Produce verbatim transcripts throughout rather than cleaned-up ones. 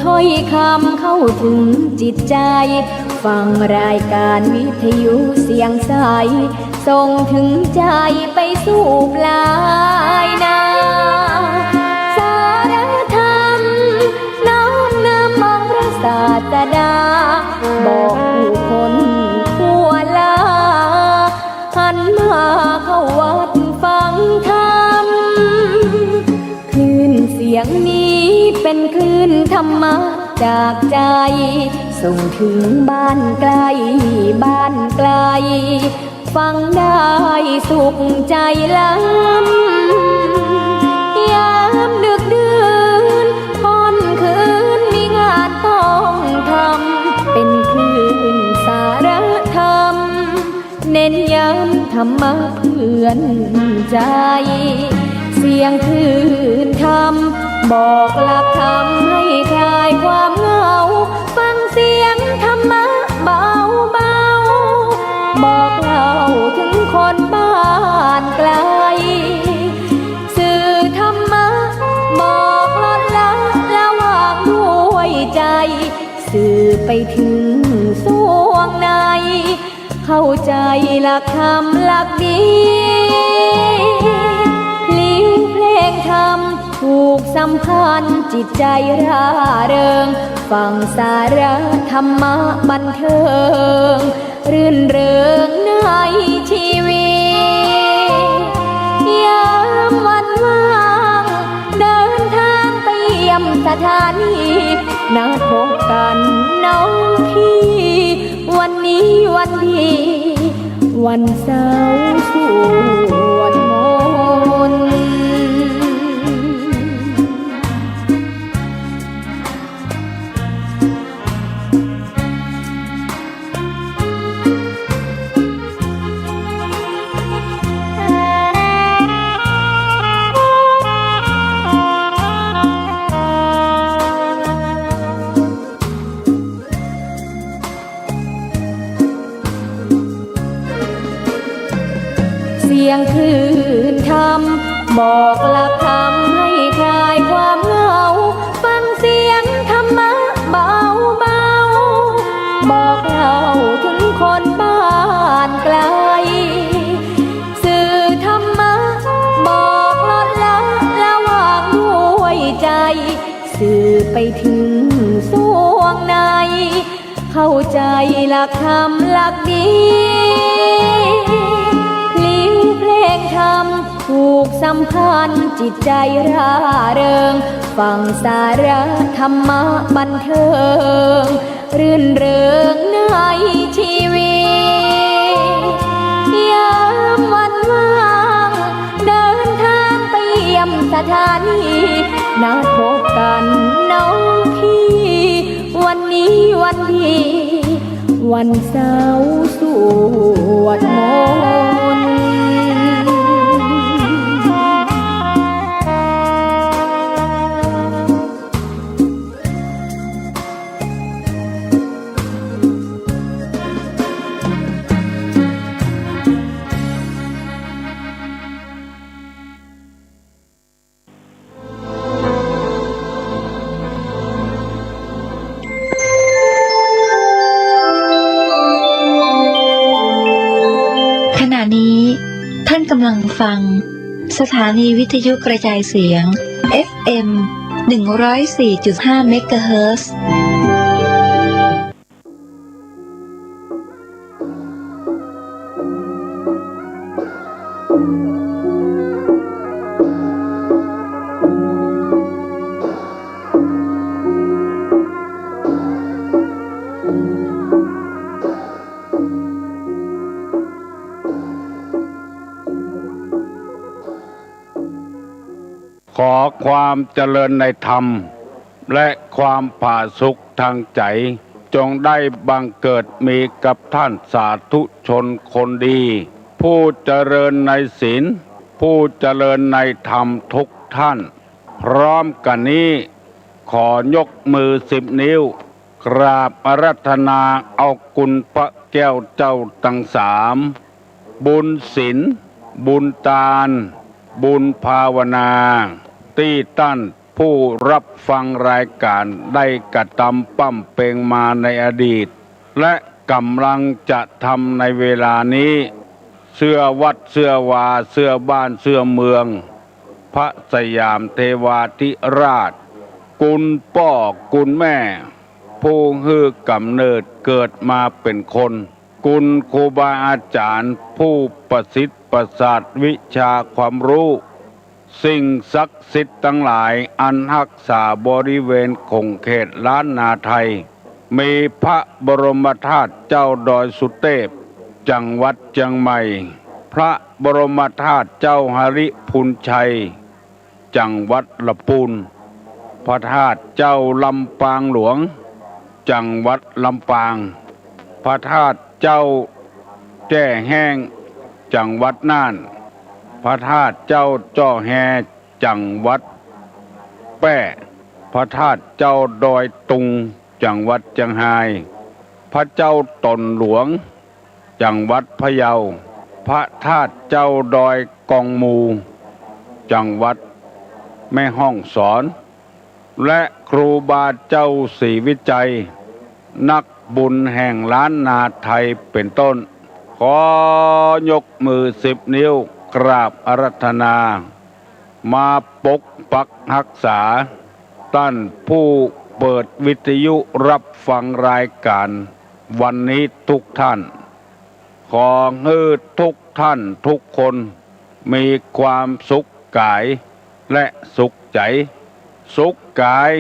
ถ้อยคำเข้าถึงจิตใจ ฟังรายการวิทยุเสียงใส ส่งถึงใจไปสู่ปลายนา สารธรรมน้อมนำองค์พระศาสดา บอกผู้คนทั่วลา หันมาเข้าวัดฟังธรรม คลื่นเสียงนี้เป็นคลื่นธรรมะจากใจ ส่งถึงบ้านไกลบ้านไกล ฟังได้สุขใจล้ำ ยามดึกดื่นค่ำคืนมีงานต้องทำ เป็นคลื่นสารธรรม เน้นย้ำธรรมะเตือนใจ เสียงคลื่นธรรม บอกหลักธรรมให้คลายความเหงา ฟังเสียงธรรมะเบาๆ บอกเล่าถึงคนบ้านไกล สื่อธรรมะ บอกลดละละวางด้วยใจ สื่อไปถึงส่วงใน เข้าใจหลักธรรมหลักดี พลิ้วเพลงธรรมผูกสัมพันธ์จิตใจร่าเริง ฟังสาระธรรมะบันเทิง รื่นเริงในชีวิต ยามวันว่าง เดินทางไปเยี่ยมสถานี นัดพบกันน้องพี่ วันนี้วันดี วันเสาร์สวดมนต์ เสียงคลื่นธรรม บอกหลักธรรมให้คลายความเหงา ฟังเสียงธรรมะเบาๆ บอกเล่าถึงคนบ้านไกล สื่อธรรมะ บอกลดละละวางด้วยใจ สื่อไปถึงส่วงใน เข้าใจหลักธรรมหลักดี พลิ้วเพลงธรรมผูกสัมพันธ์จิตใจร่าเริง ฟังสาระธรรมะบันเทิง รื่นเริงในชีวิต ยามวันว่าง เดินทางไปเยี่ยมสถานี นัดพบกันน้องพี่ วันนี้วันดี วันเสาร์สวดมนต์ ขณะนี้ท่านกำลังฟังสถานีวิทยุกระจายเสียง เอฟเอ็ม หนึ่งร้อยสี่จุดห้า เมกะเฮิรตซ์ ขอความเจริญในธรรม และความผาสุกทางใจ จงได้บังเกิดมีกับท่านสาธุชนคนดี ผู้เจริญในศีล ผู้เจริญในธรรมทุกท่าน พร้อมกันนี้ ขอยกมือสิบนิ้ว กราบอาราธนาเอาคุณพระแก้วเจ้าทั้งสาม บุญศีล บุญตาน บุญภาวนา ตี้ต้าน ผู้รับฟังรายการได้กระตำป้ำเป็งมาในอดีต และก๋ำลังจะทำในเวลานี้ เสื้อวัดเสื้อวา เสื้อบ้านเสื้อเมือง พระสยามเทวาธิราช กุณป้อกุณแม่ ผู้หื้อก๋ำเนิดเกิดมาเป๋นคน กุณครูบาอาจ๋ารย์ผู้ประสิทธิ์ประสาทวิชาความฮู้ สิ่งศักดิ์สิทธิ์ตังหลายอันฮักษาบริเวณขงเขตล้านนาไทย มีพระบรมธาตุเจ้าดอยสุเตพ จังหวัดเจียงใหม่ พระบรมธาตุเจ้าหริภุญชัย จังหวัดละปูน พระธาตุเจ้าลำปางหลวง จังหวัดลำปาง พระธาตุเจ้าแจ้แฮ้ง จังหวัดน่าน พระธาตุเจ้าจ้อแฮ จังหวัดแป้ พระธาตุเจ้าดอยตุง จังหวัดเจียงฮาย พระเจ้าตนหลวง จังหวัดพะเยา พระธาตุเจ้าดอยกองมู จังหวัดแม่ฮ่องสอน และครูบาเจ้าศรีวิชัย นักบุญแห่งล้านนาไทยเป๋นต้น ขอยกมือสิบนิ้วกราบอาราธนา มาปกปักฮักษา ต้านผู้เปิดวิทยุรับฟังรายการวันนี้ทุกท่าน ขอหื้อทุกท่านทุกคนมีความสุขกายและสุขใจ๋ สุขกาย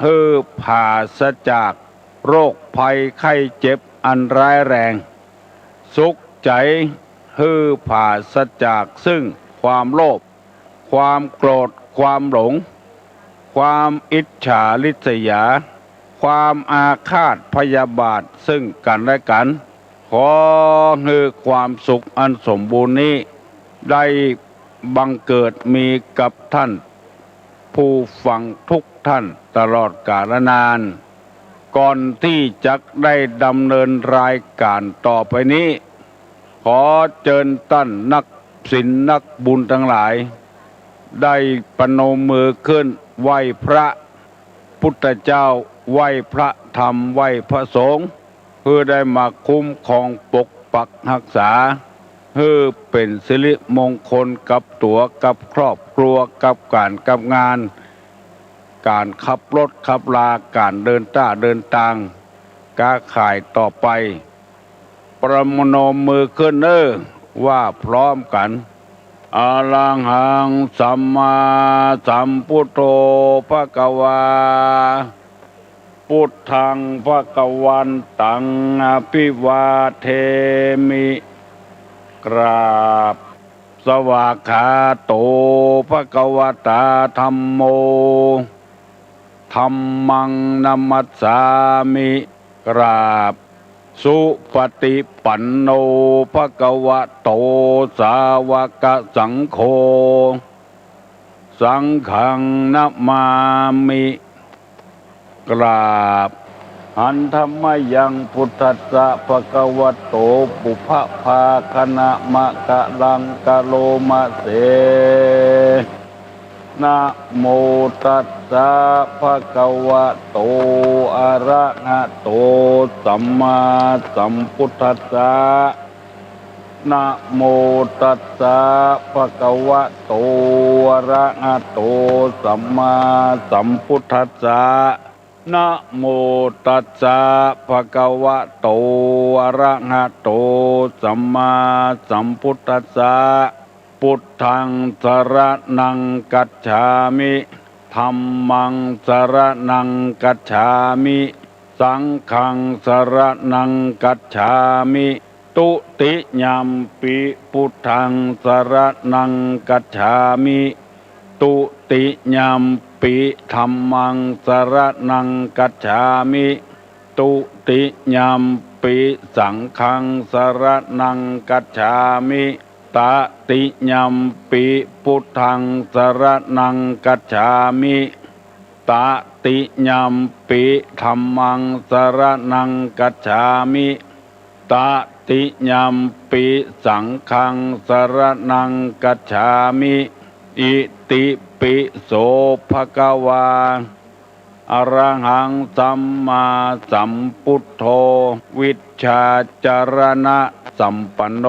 หื้อผาศจากโรคภัยไข้เจ็บอันร้ายแรง สุขใจ๋หื้อผาศจากซึ่งความโลภ ความโกรธ ความหลง ความอิจฉาริษยา ความอาฆาตพยาบาทซึ่งกั๋นและกั๋น ขอหื้อความสุขอันสมบูรณ์นี้ ได้บังเกิดมีกับท่านผู้ฟังทุกท่านตลอดกาลนาน ก่อนตี้จะได้ดำเนินรายการต่อไปนี้ ขอเจิญต้านนักศีลนักบุญตังหลาย ได้ประนมมือขึ้นไหว้พระพุทธเจ้า ไหว้พระธรรม ไหว้พระสงฆ์ หื้อได้มาคุ้มครองปกปักฮักษา หื้อเป๋นสิริมงคลกับตั๋วกับครอบครัว กับก๋านกับงาน ก๋านขับรถขับรา ก๋านเดินต้าเดินตาง ก๊าขายต่อไป ประนมมือขึ้นเน่อ ว่าพร้อมกั๋น อะระหังสัมมาสัมพุทโธ ภะคะวา พุทธังภะคะวันตัง อะภิวาเทมิ กราบ สวากขาโต ภะคะวะตา ธัมโม ธัมมัง นะมัสสามิ กราบ สุปฏิปันโน ภะคะวะโต สาวกสังโฆ สังฆัง นะมามิ กราบ หันธะมะยัง พุทธัสสะ ภะคะวะโต ปุพพะภาคะนะมะคะลัง คะโลมะเส นะโมตัสสะ ภะคะวะโต อะระหะโต สัมมาสัมพุทธัสสะ นะโมตัสสะ ภะคะวะโต อะระหะโต สัมมาสัมพุทธัสสะ นะโมตัสสะ ภะคะวะโต อะระหะโต สัมมาสัมพุทธัสสะ พุทธัง สะระณัง คัจฉามิ ธัมมัง สะระณัง คัจฉามิ สังฆัง สะระณัง คัจฉามิ ทุติยัมปิ พุทธัง สะระณัง คัจฉามิ ทุติยัมปิ ธัมมัง สะระณัง คัจฉามิ ทุติยัมปิ สังฆัง สะระณัง คัจฉามิ ตติยัมปิ พุทธัง สะระณัง คัจฉามิ ตติยัมปิ ธัมมัง สะระณัง คัจฉามิ ตติยัมปิ สังฆัง สะระณัง คัจฉามิ อิติ ปิโส ภะคะวา อะระหัง สัมมาสัมพุทโธ วิชชาจารณะสัมปันโน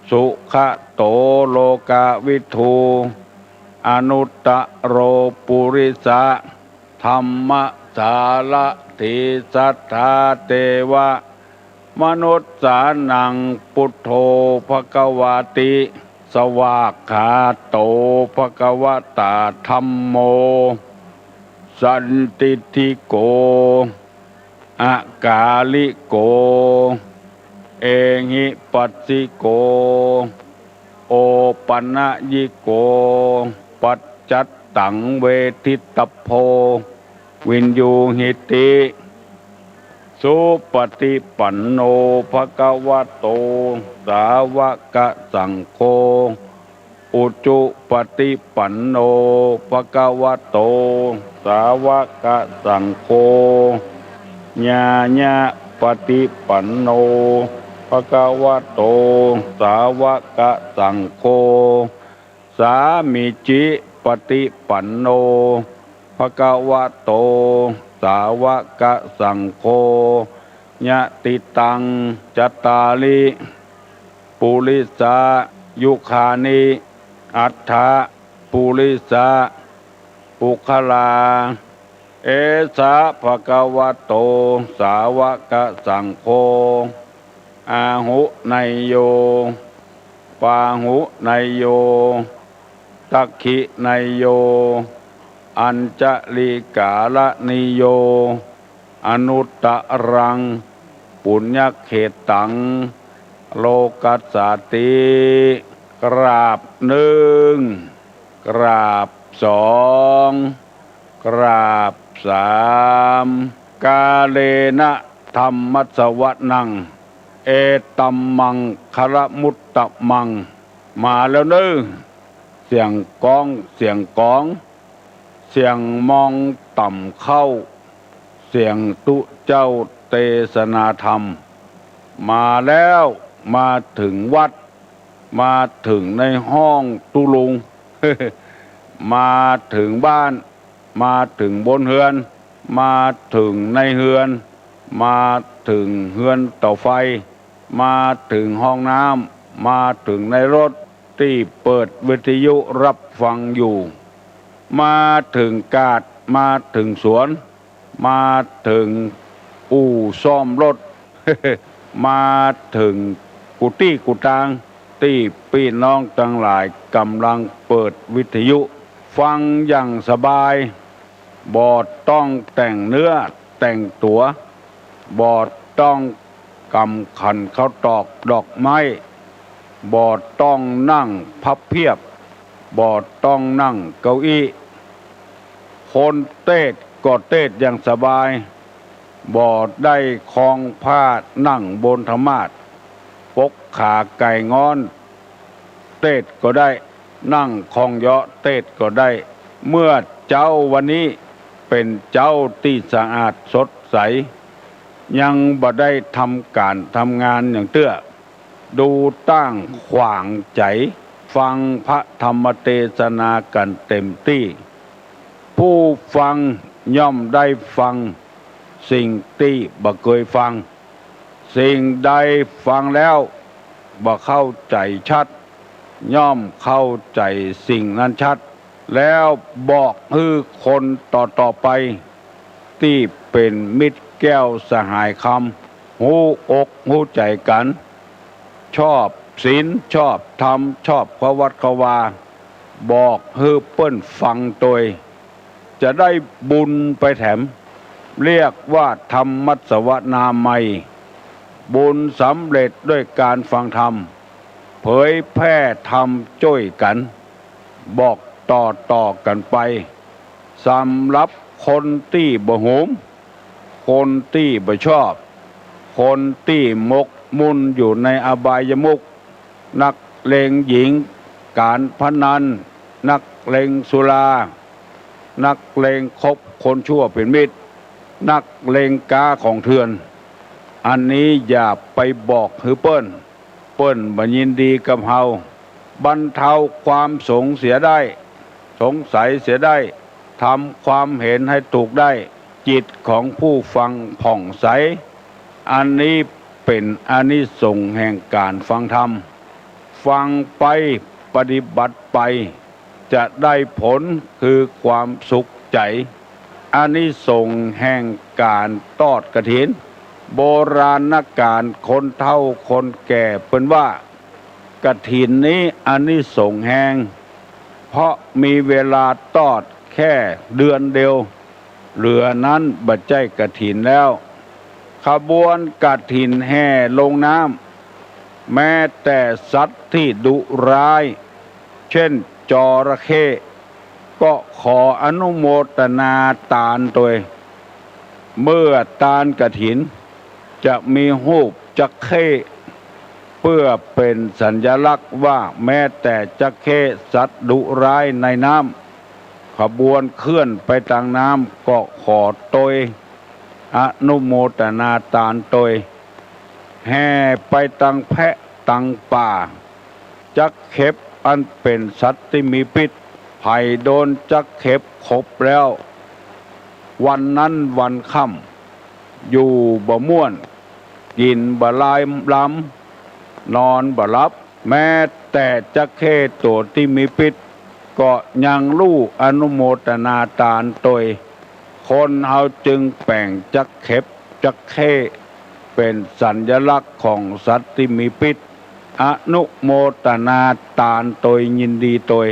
สุขะโต โลกะวิทู อนุตตะโร ปุริสะ ธัมมะสารถี สัทธา เตวะ มนุสสานัง ปุทโธ ภะคะวาติ สวากขาโต ภะคะวะตา ธัมโม สันทิฏฐิโก อะกาลิโก เอหิปัสสิโก โอปันญิโก ปัจจัตตัง เวทิตตะโพ วินยูหิติ สุปฏิปันโน ภะคะวะโต สาวะกะสังโฆ อุจุปฏิปันโน ภะคะวะโต สาวะกะสังโฆ ญาญะปฏิปันโน ภะคะวะโต สาวะกะสังโฆ สามีจิปฏิปันโน ภะคะวะโต สาวะกะสังโฆ ยะติตัง จัตตาริ ปุริสายุคานิ อัฏฐะ ปุริสะ ปุคคลา เอสะ ภะคะวะโต สาวะกะสังโฆ อาหุเนยโย ปาหุเนยโย ทักขิเนยโย อัญชลีกาละนิโย อนุตตะรัง ปุญญเขตตัง โลกัสสาติ กราบนึ่ง กราบสอง กราบสาม กาเลนะ ธัมมัสสวนัง เอตัมมังคะละมุตตะมัง มาแล้วเน้อ เสียงก้อง เสียงก๋อง เสียงมองต่ำเข้า เสียงตุ๊เจ้าเตสนาธรรม มาแล้ว มาเถิงวัด มาเถิงในห้องตุ๊ลุง มาเถิงบ้าน มาเถิงบนเฮือน มาเถิงในเฮือน มาเถิงเฮือนเต๋าไฟ มาเถิงห้องน้ำ มาเถิงในรถตี้เปิดวิทยุฮับฟังอยู่ มาเถิงกาด มาเถิงสวน มาเถิงอู่ซ่อมรถ มาเถิงกู้ตี้กู้ตาง ตี้ปี้น้องตังหลายก่ำลังเปิดวิทยุฟังอย่างสบาย บ่ต้องแต่งเนื้อแต่งตั๋ว บ่ต้องกำขันข้าวตอกดอกไม้ บ่ต้องนั่งพับเพียบ บ่ต้องนั่งเก้าอี้ คนเตสน์ก็เตสน์อย่างสบาย บ่ได้คองผ้านั่งบนธรรมาสน์ ปกขาไก่งอนเตสน์ก็ได้ นั่งคองเยาะเตสน์ก็ได้ เมื่อเจ๊าวันนี้เป๋นเจ๊าตี้สะอาดสดใส ยังบ่ได้ทำก๋านทำงานอย่างเตื้อ ดูตั้งขวางใจ๋ ฟังพระธรรมเตสนากั๋นเต๋มตี้ ผู้ฟังย่อมได้ฟังสิ่งตี้บ่เกยฟัง สิ่งใดฟังแล้วบ่เข้าใจ๋ชัด ย่อมเข้าใจ๋สิ่งนั้นชัด แล้วบอกหื้อคนต่อๆ ไป ตี้เป๋นมิตรแก้วสหายคำ ฮู้อกฮู้ใจ๋กั๋น ชอบศีล ชอบธรรม ชอบเคารพวา บอกหื้อเปิ้นฟังตวย จะได้บุญไปแถม เรียกว่าธัมมัสสวนามัย บุญสำเร็จด้วยก๋านฟังธรรม เผยแผ่ธรรมจ้วยกั๋น บอกต่อๆ กั๋นไป สำหรับคนตี้บ่ฮู้ คนตี้บ่ชอบ คนตี้หมกมุ่นอยู่ในอบายมุข นักเลงหญิง ก๋านพนัน นักเลงสุรา นักเลงคบคนชั่วเป๋นมิตร นักเลงก๊าของเถื่อน อันนี้อย่าไปบอกหื้อเปิ้น เปิ้นบ่ยินดีกับเฮา บรรเทาความสงเสียได้ สงสัยเสียได้ ทำความเห็นให้ถูกได้ จิตของผู้ฟังผ่องใส อันนี้เป๋นอานิสงส์แห่งก๋านฟังธรรม ฟังไปปฏิบัติไป จะได้ผลคือความสุขใจ๋ อานิสงส์แห่งก๋านตอดกฐิน โบราณกาลคนเฒ่าคนแก่เปิ้นว่า กฐินนี้อานิสงส์แฮง เพราะมีเวลาตอดแค่เดือนเดียว เหลือนั้นบ่ใจ้กฐินแล้ว ขบวนกฐินแห่ลงน้ำ แม้แต่สัตว์ตี้ดุร้าย เช่นจระเข้ ก็ขออนุโมทนาตานตวย เมื่อตานกฐินจะมีฮูปจระเข้ เปื้อเป๋นสัญลักษณ์ว่าแม้แต่จระเข้สัตว์ดุร้ายในน้ำ ขบวนเคลื่อนไปตางน้ำก็ขอตวย อนุโมทนาตานตวย แห่ไปตางแพะตางป่า จักเข็บอันเป๋นสัตว์ตี้มีพิษ ใผโดนจักเข็บขบแล้ว วันนั้นวันค่ำ อยู่บ่ม่วน กิ๋นบ่ลายลำ นอนบ่หลับ แม้แต่จระเข้ตั๋วตี้มีพิษ ก็ยังฮู้อนุโมทนาตานตวย คนเฮาจึงแป๋งจักเข็บจักเข้ เป๋นสัญลักษณ์ของสัตว์ตี้มีพิษ อนุโมทนาตานตวย ยินดีตวย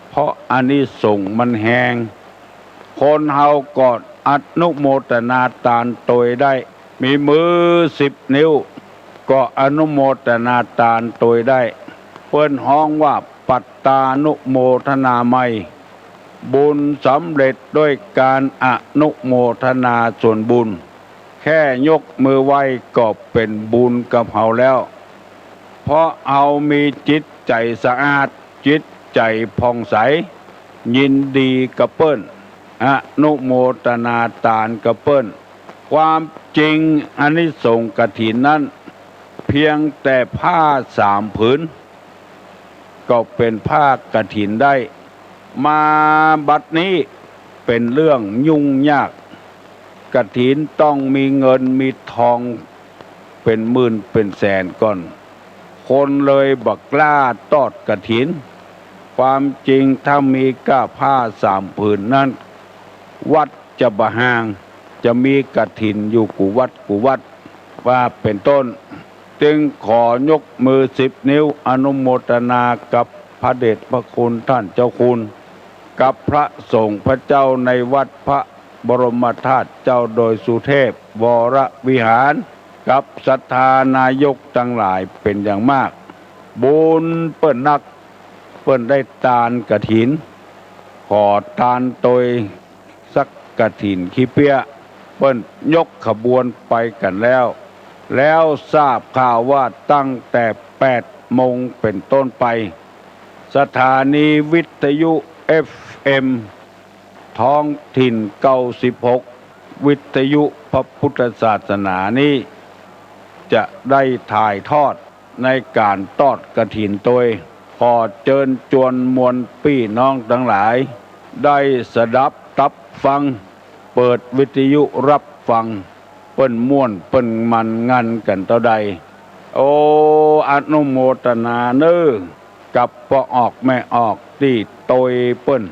เพราะอานิสงส์มันแฮง คนเฮาก็อนุโมทนาตานตวยได้ มีมือสิบนิ้ว ก็อนุโมทนาตานตวยได้ เปิ้นฮ้องว่าปัตตานุโมทนาไมย บุญสำเร็จด้วยการอนุโมทนาส่วนบุญ แค่ยกมือไหว้ก็เป๋นบุญกับเฮาแล้ว เพราะเฮามีจิตใจ๋สะอาด จิตใจ๋ผ่องใส ยินดีกับเปิ้น อนุโมทนาตานกับเปิ้น ความจริงอานิสงส์กฐินนั้น เพียงแต่ผ้าสามผืน ก็เป๋นผ้ากฐินได้ มาบัดนี้เป๋นเรื่องยุ่งยาก กฐินต้องมีเงินมีทองเป๋นหมื่นเป๋นแสนก่อน คนเลยบ่กล้าตอดกฐิน ความจริงถ้ามีก้าผ้าสามผืนนั้น วัดจะบ่ห่าง จะมีกฐินอยู่กู้วัดกู้วัด ว่าเป๋นต้น จึงขอยกมือสิบนิ้วอนุโมทนากับพระเดชพระคุณต้านเจ้าคุณ กับพระสงฆ์พระเจ้าในวัดพระบรมธาตุเจ้าดอยสุเทพวรวิหาร กับศรัทธานายกตังหลายเป๋นอย่างมาก บุญเปิ้นนัก เปิ้นได้ตานกฐิน ขอตานตวยสักกฐินขี้เปี้ย เปิ้นยกขบวนไปกั๋นแล้ว แล้วทราบข่าวว่าตั้งแต่แปดโมงเป๋นต้นไป สถานีวิทยุ เอฟเอ็ม ท้องถิ่นเก้าสิบหก วิทยุพระพุทธศาสนานี้ จะได้ถ่ายทอดในก๋านตอดกฐินตวย ขอเจิญจวนมวลปี้น้องตังหลาย ได้สดับตับฟัง เปิดวิทยุฮับฟัง เปิ้นม่วนเปิ้นมันงันกั๋นเต้าใด โอ้ อนุโมทนาเน่อ กับป้อออกแม่ออกตี้ตวยเปิ้น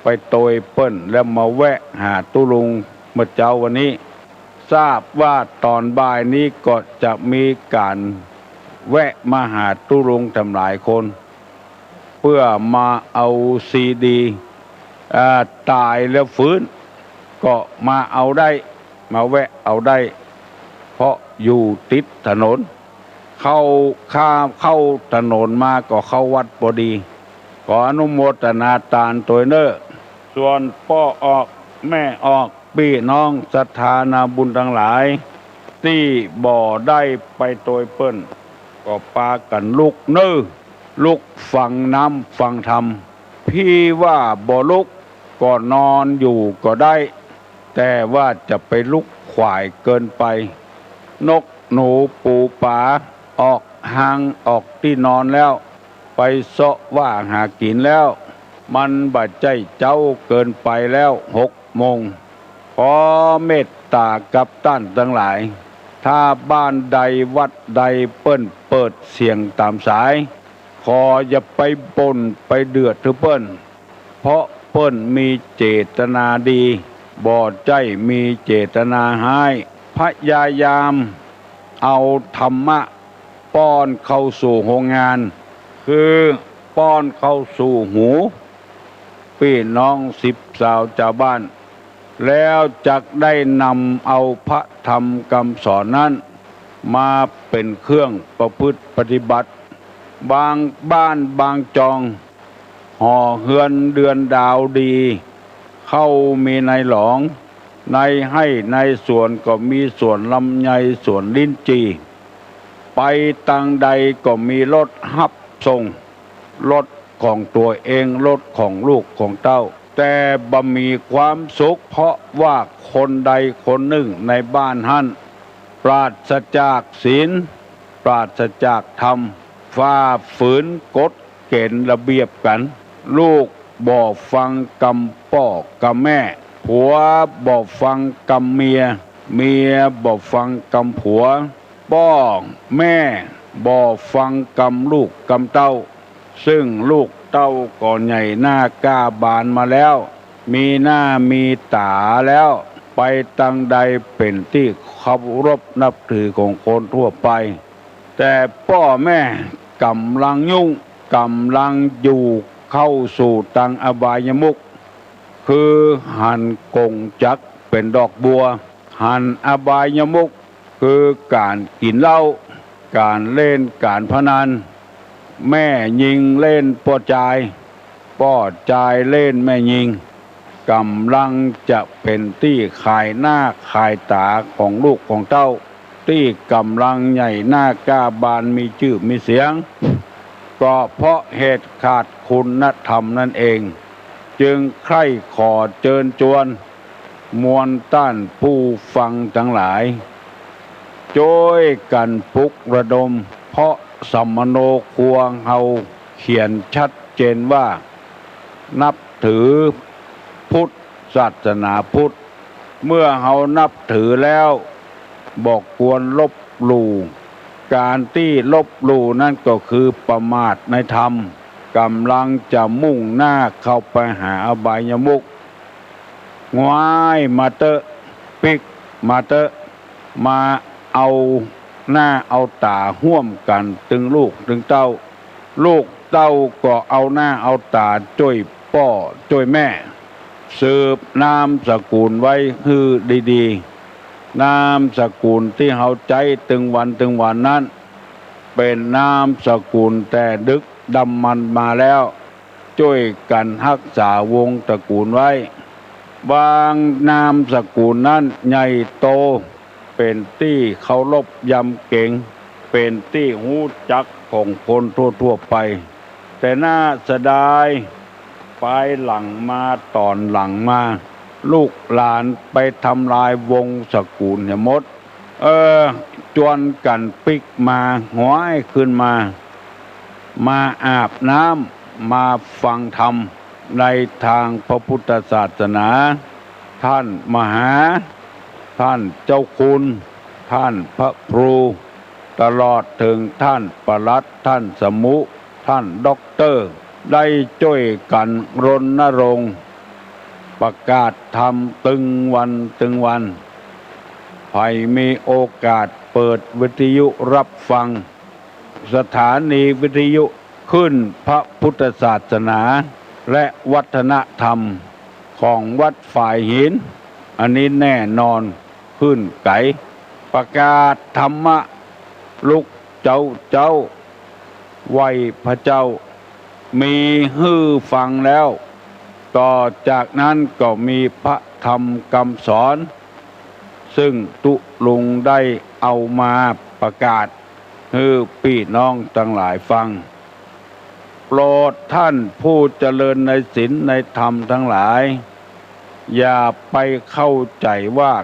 ไปตวยเปิ้นแล้วมาแวะหาตุ๊ลุงเมื่อเจ๊าวันนี้ ทราบว่าต๋อนบ่ายนี้ก็จะมีก๋านแวะมาหาตุ๊ลุงตังหลายคน เปื้อมาเอาซีดี อ่า ต๋ายแล้วฟื้น ก็มาเอาได้ มาแวะเอาได้ เพราะอยู่ติดถนน เข้า ข้าม เข้าถนนมาก็เข้าวัดปอดี ขออนุโมทนาตานตวยเน่อ ส่วนป้อออกแม่ออก ปี้น้องศรัทธานาบุญตังหลาย ตี้บ่ได้ไปตวยเปิ้น ก็ปากั๋นลุกเน่อ ลุกฟังน้ำฟังธรรม พี่ว่าบ่ลุกก็นอนอยู่ก็ได้ แต่ว่าจะไปลุกขวายเกินไป นกหนูปูป๋าออกฮางออกตี้นอนแล้ว ไปเซาะว่าหากิ๋นแล้ว มันบ่ใจ้เจ๊าเกินไปแล้ว หกโมง ขอเมตตากับต้านตังหลาย ถ้าบ้านใดวัดใดเปิ้นเปิดเสียงต๋ามสาย ขออย่าไปบ่นไปเดือดหื้อเปิ้น เพราะเปิ้นมีเจตนาดี บ่ใจ้มีเจตนาฮ้าย พยายามเอาธรรมะป้อนเข้าสู่โฮงงาน คือป้อนเข้าสู่หู ปี้น้องสิบสาวจาวบ้าน แล้วจักได้นำเอาพระธรรมกำสอนนั้น มาเป๋นเครื่องประพฤติปฏิบัติ บางบ้านบางจอง หอเฮือนเดือนดาวดี เข้ามีในหลอง ในไฮ่ในสวนก็มีสวนลำไยสวนลิ้นจี่ ไปตังใดก็มีรถฮับส่ง รถของตั๋วเอง รถของลูกของเต้า แต่บ่มีความสุข เพราะว่าคนใดคนนึ่งในบ้านหั้น ปราศจากศีล ปราศจากธรรม ฝ่าฝืนกฎเก๋ณฑ์ระเบียบกั๋น ลูกบ่ฟังกำป้อกำแม่ ผัวบ่ฟังกำเมีย เมียบ่ฟังกำผัว ป้อแม่บ่ฟังกำลูกกำเต้า ซึ่งลูกเต้าก็ใหญ่หน้ากล้าบานมาแล้ว มีหน้ามีต๋าแล้ว ไปตังใดเป๋นตี้เคารพนับถือของคนทั่วไป แต่ป้อแม่ก่ำลังยุ่ง ก่ำลังอยู่เข้าสู่ตังอบายมุข คือหันก๋งจักรเป๋นดอกบัว หันอบายมุข คือก๋านกิ๋นเหล้า ก๋านเล่นก๋านพนัน แม่ญิงเล่นป้อจาย ป้อจายเล่นแม่ญิง ก่ำลังจะเป๋นตี้ขายหน้าขายต๋าของลูกของเต้า ตี้ก่ำลังใหญ่หน้ากล้าบานมีจื้อมีเสียง ก็เพราะเหตุขาดคุณธรรมนั้นเอง จึงใค่ขอเจิญจวน มวลต้านผู้ฟังตังหลาย จ้วยกั๋นปลุกระดม เพราะสัมมโนครัวเฮาเขียนชัดเจนว่า นับถือพุทธศาสนาพุทธ เมื่อเฮานับถือแล้ว บ่ควรลบหลู่ ก๋านตี้ลบหลู่นั้นก็คือประมาทในธรรม ก่ำลังจะมุ่งหน้าเข้าไปหาอบายมุข ง้ายมาเต๊อะ ปิ๊กมาเต๊อะ มาเอาหน้าเอาต๋าฮ่วมกั๋นตึงลูกตึงเต้า ลูกเต้าก็เอาหน้าเอาต๋าจ้วยป้อจ้วยแม่ สืบนามสกุลไว้หื้อดีๆ นามสกุลตี้เฮาใจ๊ตึงวันตึงวันนั้น เป๋นนามสกุลแต่ดึกดำบรรพ์มาแล้ว จ้วยกั๋นฮักษาวงศ์ตระกูลไว้ บางนามสกุลนั้นใหญ่โต เป๋นตี้เคารพยำเกรง เป๋นตี้ฮู้จักของคนทั่วๆ ไป แต่น่าเสียดาย ปายหลังมาต๋อนหลังมา ลูกหลานไปทำลายวงศ์ตระกูลเหียหมด เออ จวนกั๋นปิ๊กมา หงอยขึ้นมา มาอาบน้ำ มาฟังธรรม ในตางพระพุทธศาสนา ต้านมหา ต้านเจ้าคุณ ต้านพระครู ตลอดเถิงต้านปลัด ต้านสมุ ต้านด็อกเตอร์ ได้จ้วยกั๋นรณรงค์ ประกาศธรรมตึงวันตึงวัน ใผมีโอกาสเปิดวิทยุฮับฟัง สถานีวิทยุคลื่นพระพุทธศาสนา และวัฒนธรรมของวัดฝายหิน อันนี้แน่นอน คลื่นไก๋ ประกาศธรรมะลุกเจ๊าเจ๊า ไหว้พระเจ้า มีหื้อฟังแล้ว ต่อจากนั้นก็มีพระธรรมกำสอน ซึ่งตุ๊ลุงได้เอามาประกาศ หื้อปี้น้องตังหลายฟัง โปรดต้านผู้เจริญในศีลในธรรมตังหลาย อย่าไปเข้าใจ๋ว่า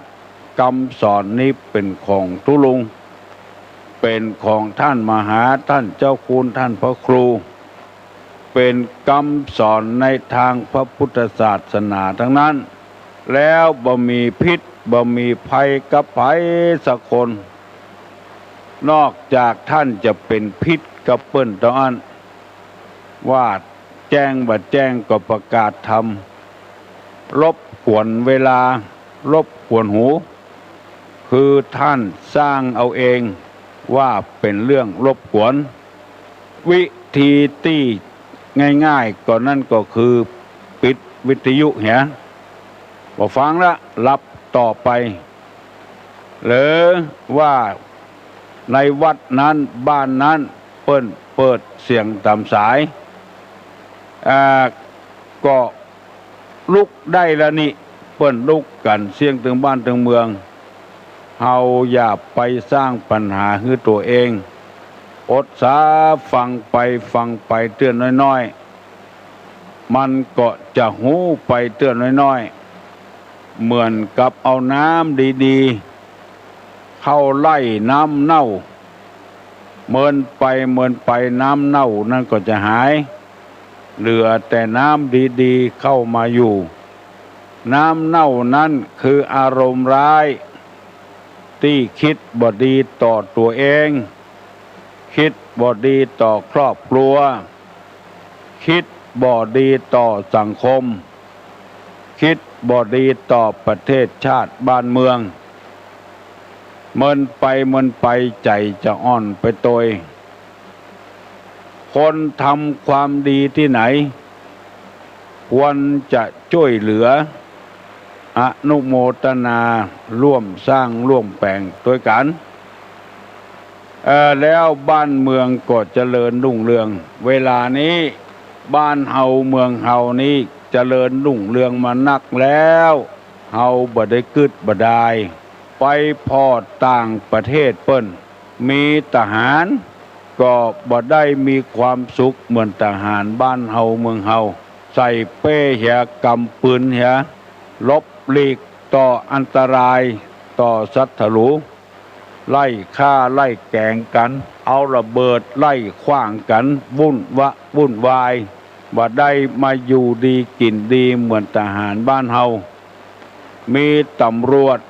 คำสอนนี้เป๋นของตุ๊ลุง เป๋นของต้านมหา ต้านเจ้าคุณ ต้านพระครู ป๋นกำสอนในตางพระปุทธศาสนาตังนั้น แล้วบ่มีพิษ บ่มีภัยกับใผสักคน นอกจากต้านจะเป๋นพิษกับเปิ้นเต้าอั้น ว่าแจ้งบ่แจ้งก็ประกาศธรรม รบกวนเวลา รบกวนหู คือต้านสร้างเอาเองว่าเป๋นเรื่องรบกวน วิธีตี้ง่ายๆ ก็นั้นก็คือปิดวิทยุเหีย บ่ฟังละ หลับต่อไป หรือว่าในวัดนั้นบ้านนั้นเปิ้นเปิดเสียงต๋ามสาย อ่า ก็ลุกได้ละนี่ เปิ้นลุกกั๋นเสี้ยงตึงบ้านตึงเมือง เฮาอย่าไปสร้างปัญหาหื้อตั๋วเอง อดสาฟังไปฟังไปเตื้อน้อยๆ มันก็จะฮู้ไปเตื้อน้อยๆ เหมือนกับเอาน้ำดีๆ เข้าไล่น้ำเน่า เมินไปเมินไปน้ำเน่านั้นก็จะหาย เหลือแต่น้ำดีๆ เข้ามาอยู่ น้ำเน่านั้นคืออารมณ์ร้าย ตี้กึ๊ดบ่ดีต่อตั๋วเอง กึ๊ดบ่ดีต่อครอบครัว กึ๊ดบ่ดีต่อสังคม กึ๊ดบ่ดีต่อประเทศชาติบ้านเมือง เมินไปเมินไปใจ๋จะอ่อนไปตวย คนทำความดีตี้ไหน ควรจะจ้วยเหลือ อนุโมทนา ร่วมสร้างร่วมแป๋งตวยกั๋น เอ่อ แล้วบ้านเมืองก็เจริญรุ่งเรือง เวลานี้บ้านเฮาเมืองเฮานี้เจริญรุ่งเรืองมานักแล้ว เฮาบ่ได้กึ๊ดบ่ดาย ไปผ่อต่างประเทศเปิ้น มีทหารก็บ่ได้มีความสุขเหมือนทหารบ้านเฮาเมืองเฮา ใส่เป้เหีย ก๋ำปืนเหีย หลบหลีกต่ออันตรายต่อศัตรู ไล่ฆ่าไล่แก๋งกั๋น เอาระเบิดไล่ขว้างกั๋น วุ่นวะวุ่นวาย บ่ได้มาอยู่ดีกิ๋นดีเหมือนทหารบ้านเฮา มีตำรวจ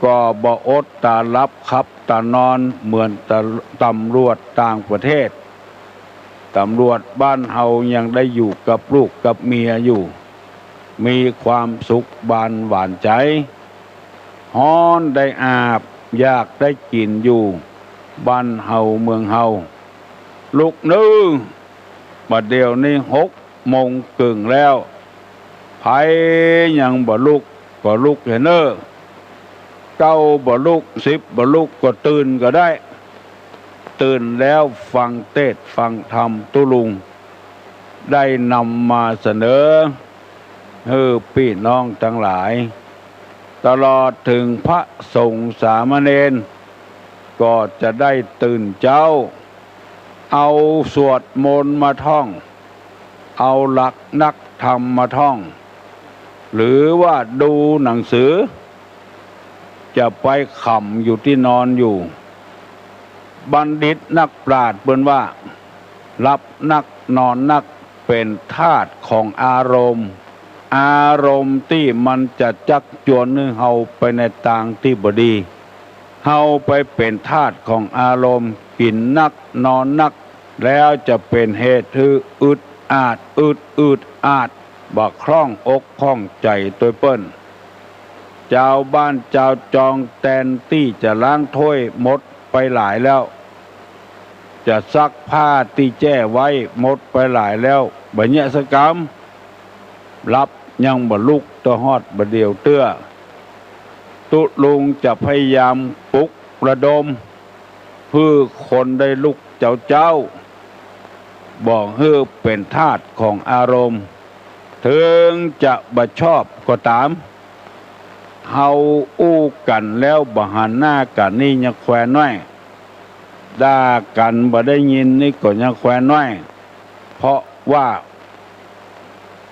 ก็บ่อดต๋าหลับขับต๋านอนเหมือนตำรวจต่างประเทศ ตำรวจบ้านเฮายังได้อยู่กับลูกกับเมียอยู่ มีความสุขบานหวานใจ๋ ฮ้อนได้อาบ อยากได้กิ๋นอยู่ บ้านเฮาเมืองเฮา ลุกเน่อ บ่าเดี่ยวนี้หกโมงเกิ่งแล้ว ใผยังบ่ลุกก็ลุกเหียเน่อ เก้าบ่ลุก สิบบ่ลุกก็ตื่นก็ได้ ตื่นแล้วฟังเตสน์ฟังธรรมตุ๊ลุง ได้นำมาเสนอหื้อปี้น้องตังหลาย ตลอดเถิงพระสงฆ์สามเณร ก็จะได้ตื่นเจ๊า เอาสวดมนต์มาท่อง เอาหลักนักธรรมมาท่อง หรือว่าดูหนังสือ จะไปขำอยู่ตี้นอนอยู่ บัณฑิตนักปราชญ์เปิ้นว่า หลับนักนอนนักเป๋นธาตุของอารมณ์ อารมณ์ตี้มันจะจักจวนหื้อเฮาไปในตางตี้บ่ดี เฮาไปเป๋นธาตุของอารมณ์ กิ๋นนักนอนนัก แล้วจะเป๋นเหตุหื้ออึดอาด อึด อึดอาด บ่คล่องอกคล่องใจ๋ตวยเปิ้น จาวบ้านจาวจองแตนตี้จะล้างถ้วยหมดไปหลายแล้ว จะซักผ้าตี้แจ้ไว้หมดไปหลายแล้ว บ่เยียะสักกำ หลับยังบ่ลุกตะฮอดบ่าเดี่ยวเตื้อ ตุ๊ลุงจะพยายามปลุกระดม หื้อคนได้ลุกเจ๊าๆ บ่หื้อเป๋นธาตุของอารมณ์ เถิงจะบ่ชอบก็ต๋าม เฮาอู้กั๋นแล้วบ่หันหน้ากั๋นนี่ยะแควน้อย ด่ากั๋นบ่ได้ยินนี่ก็ยะแควน้อย เพราะว่า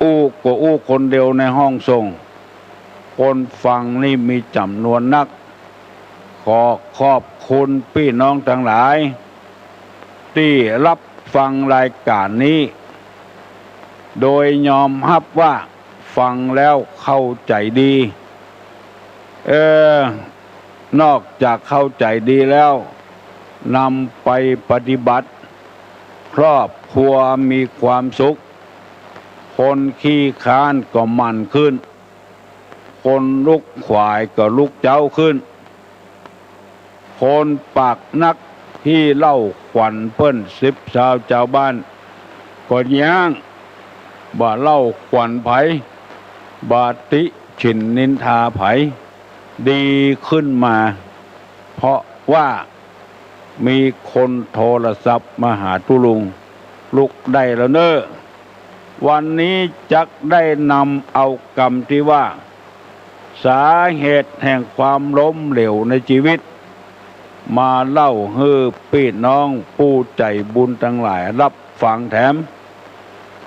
อู้ก็อู้คนเดียวในห้องส่ง คนฟังนี่มีจ๋ำนวนนัก ขอขอบคุณปี้น้องตังหลาย ตี้ฮับ ฟังรายก๋านนี้ โดยยอมฮับว่าฟังแล้วเข้าใจ๋ดี เออ นอกจากเข้าใจ๋ดีแล้ว นำไปปฏิบัติ ครอบครัวมีความสุข คนขี้คร้านก็หมั่นขึ้น คนลุกขวายก็ลุกเจ๊าขึ้น คนปากนักขี้เล่าขวัญเปิ้นสิบซาวจาวบ้าน ก็ย้าง บ่เล่าขวัญใผ บ่ติฉินนินทาใผ ดีขึ้นมา เพราะว่ามีคนโทรศัพท์มาหาตุ๊ลุง ลุกได้แล้วเน่อ วันนี้จักได้นำเอากำตี้ว่า สาเหตุแห่งความล้มเหลวในจีวิต มาเล่าหื้อปี้น้องผู้ใจ๋บุญตังหลายฮับฟังแถม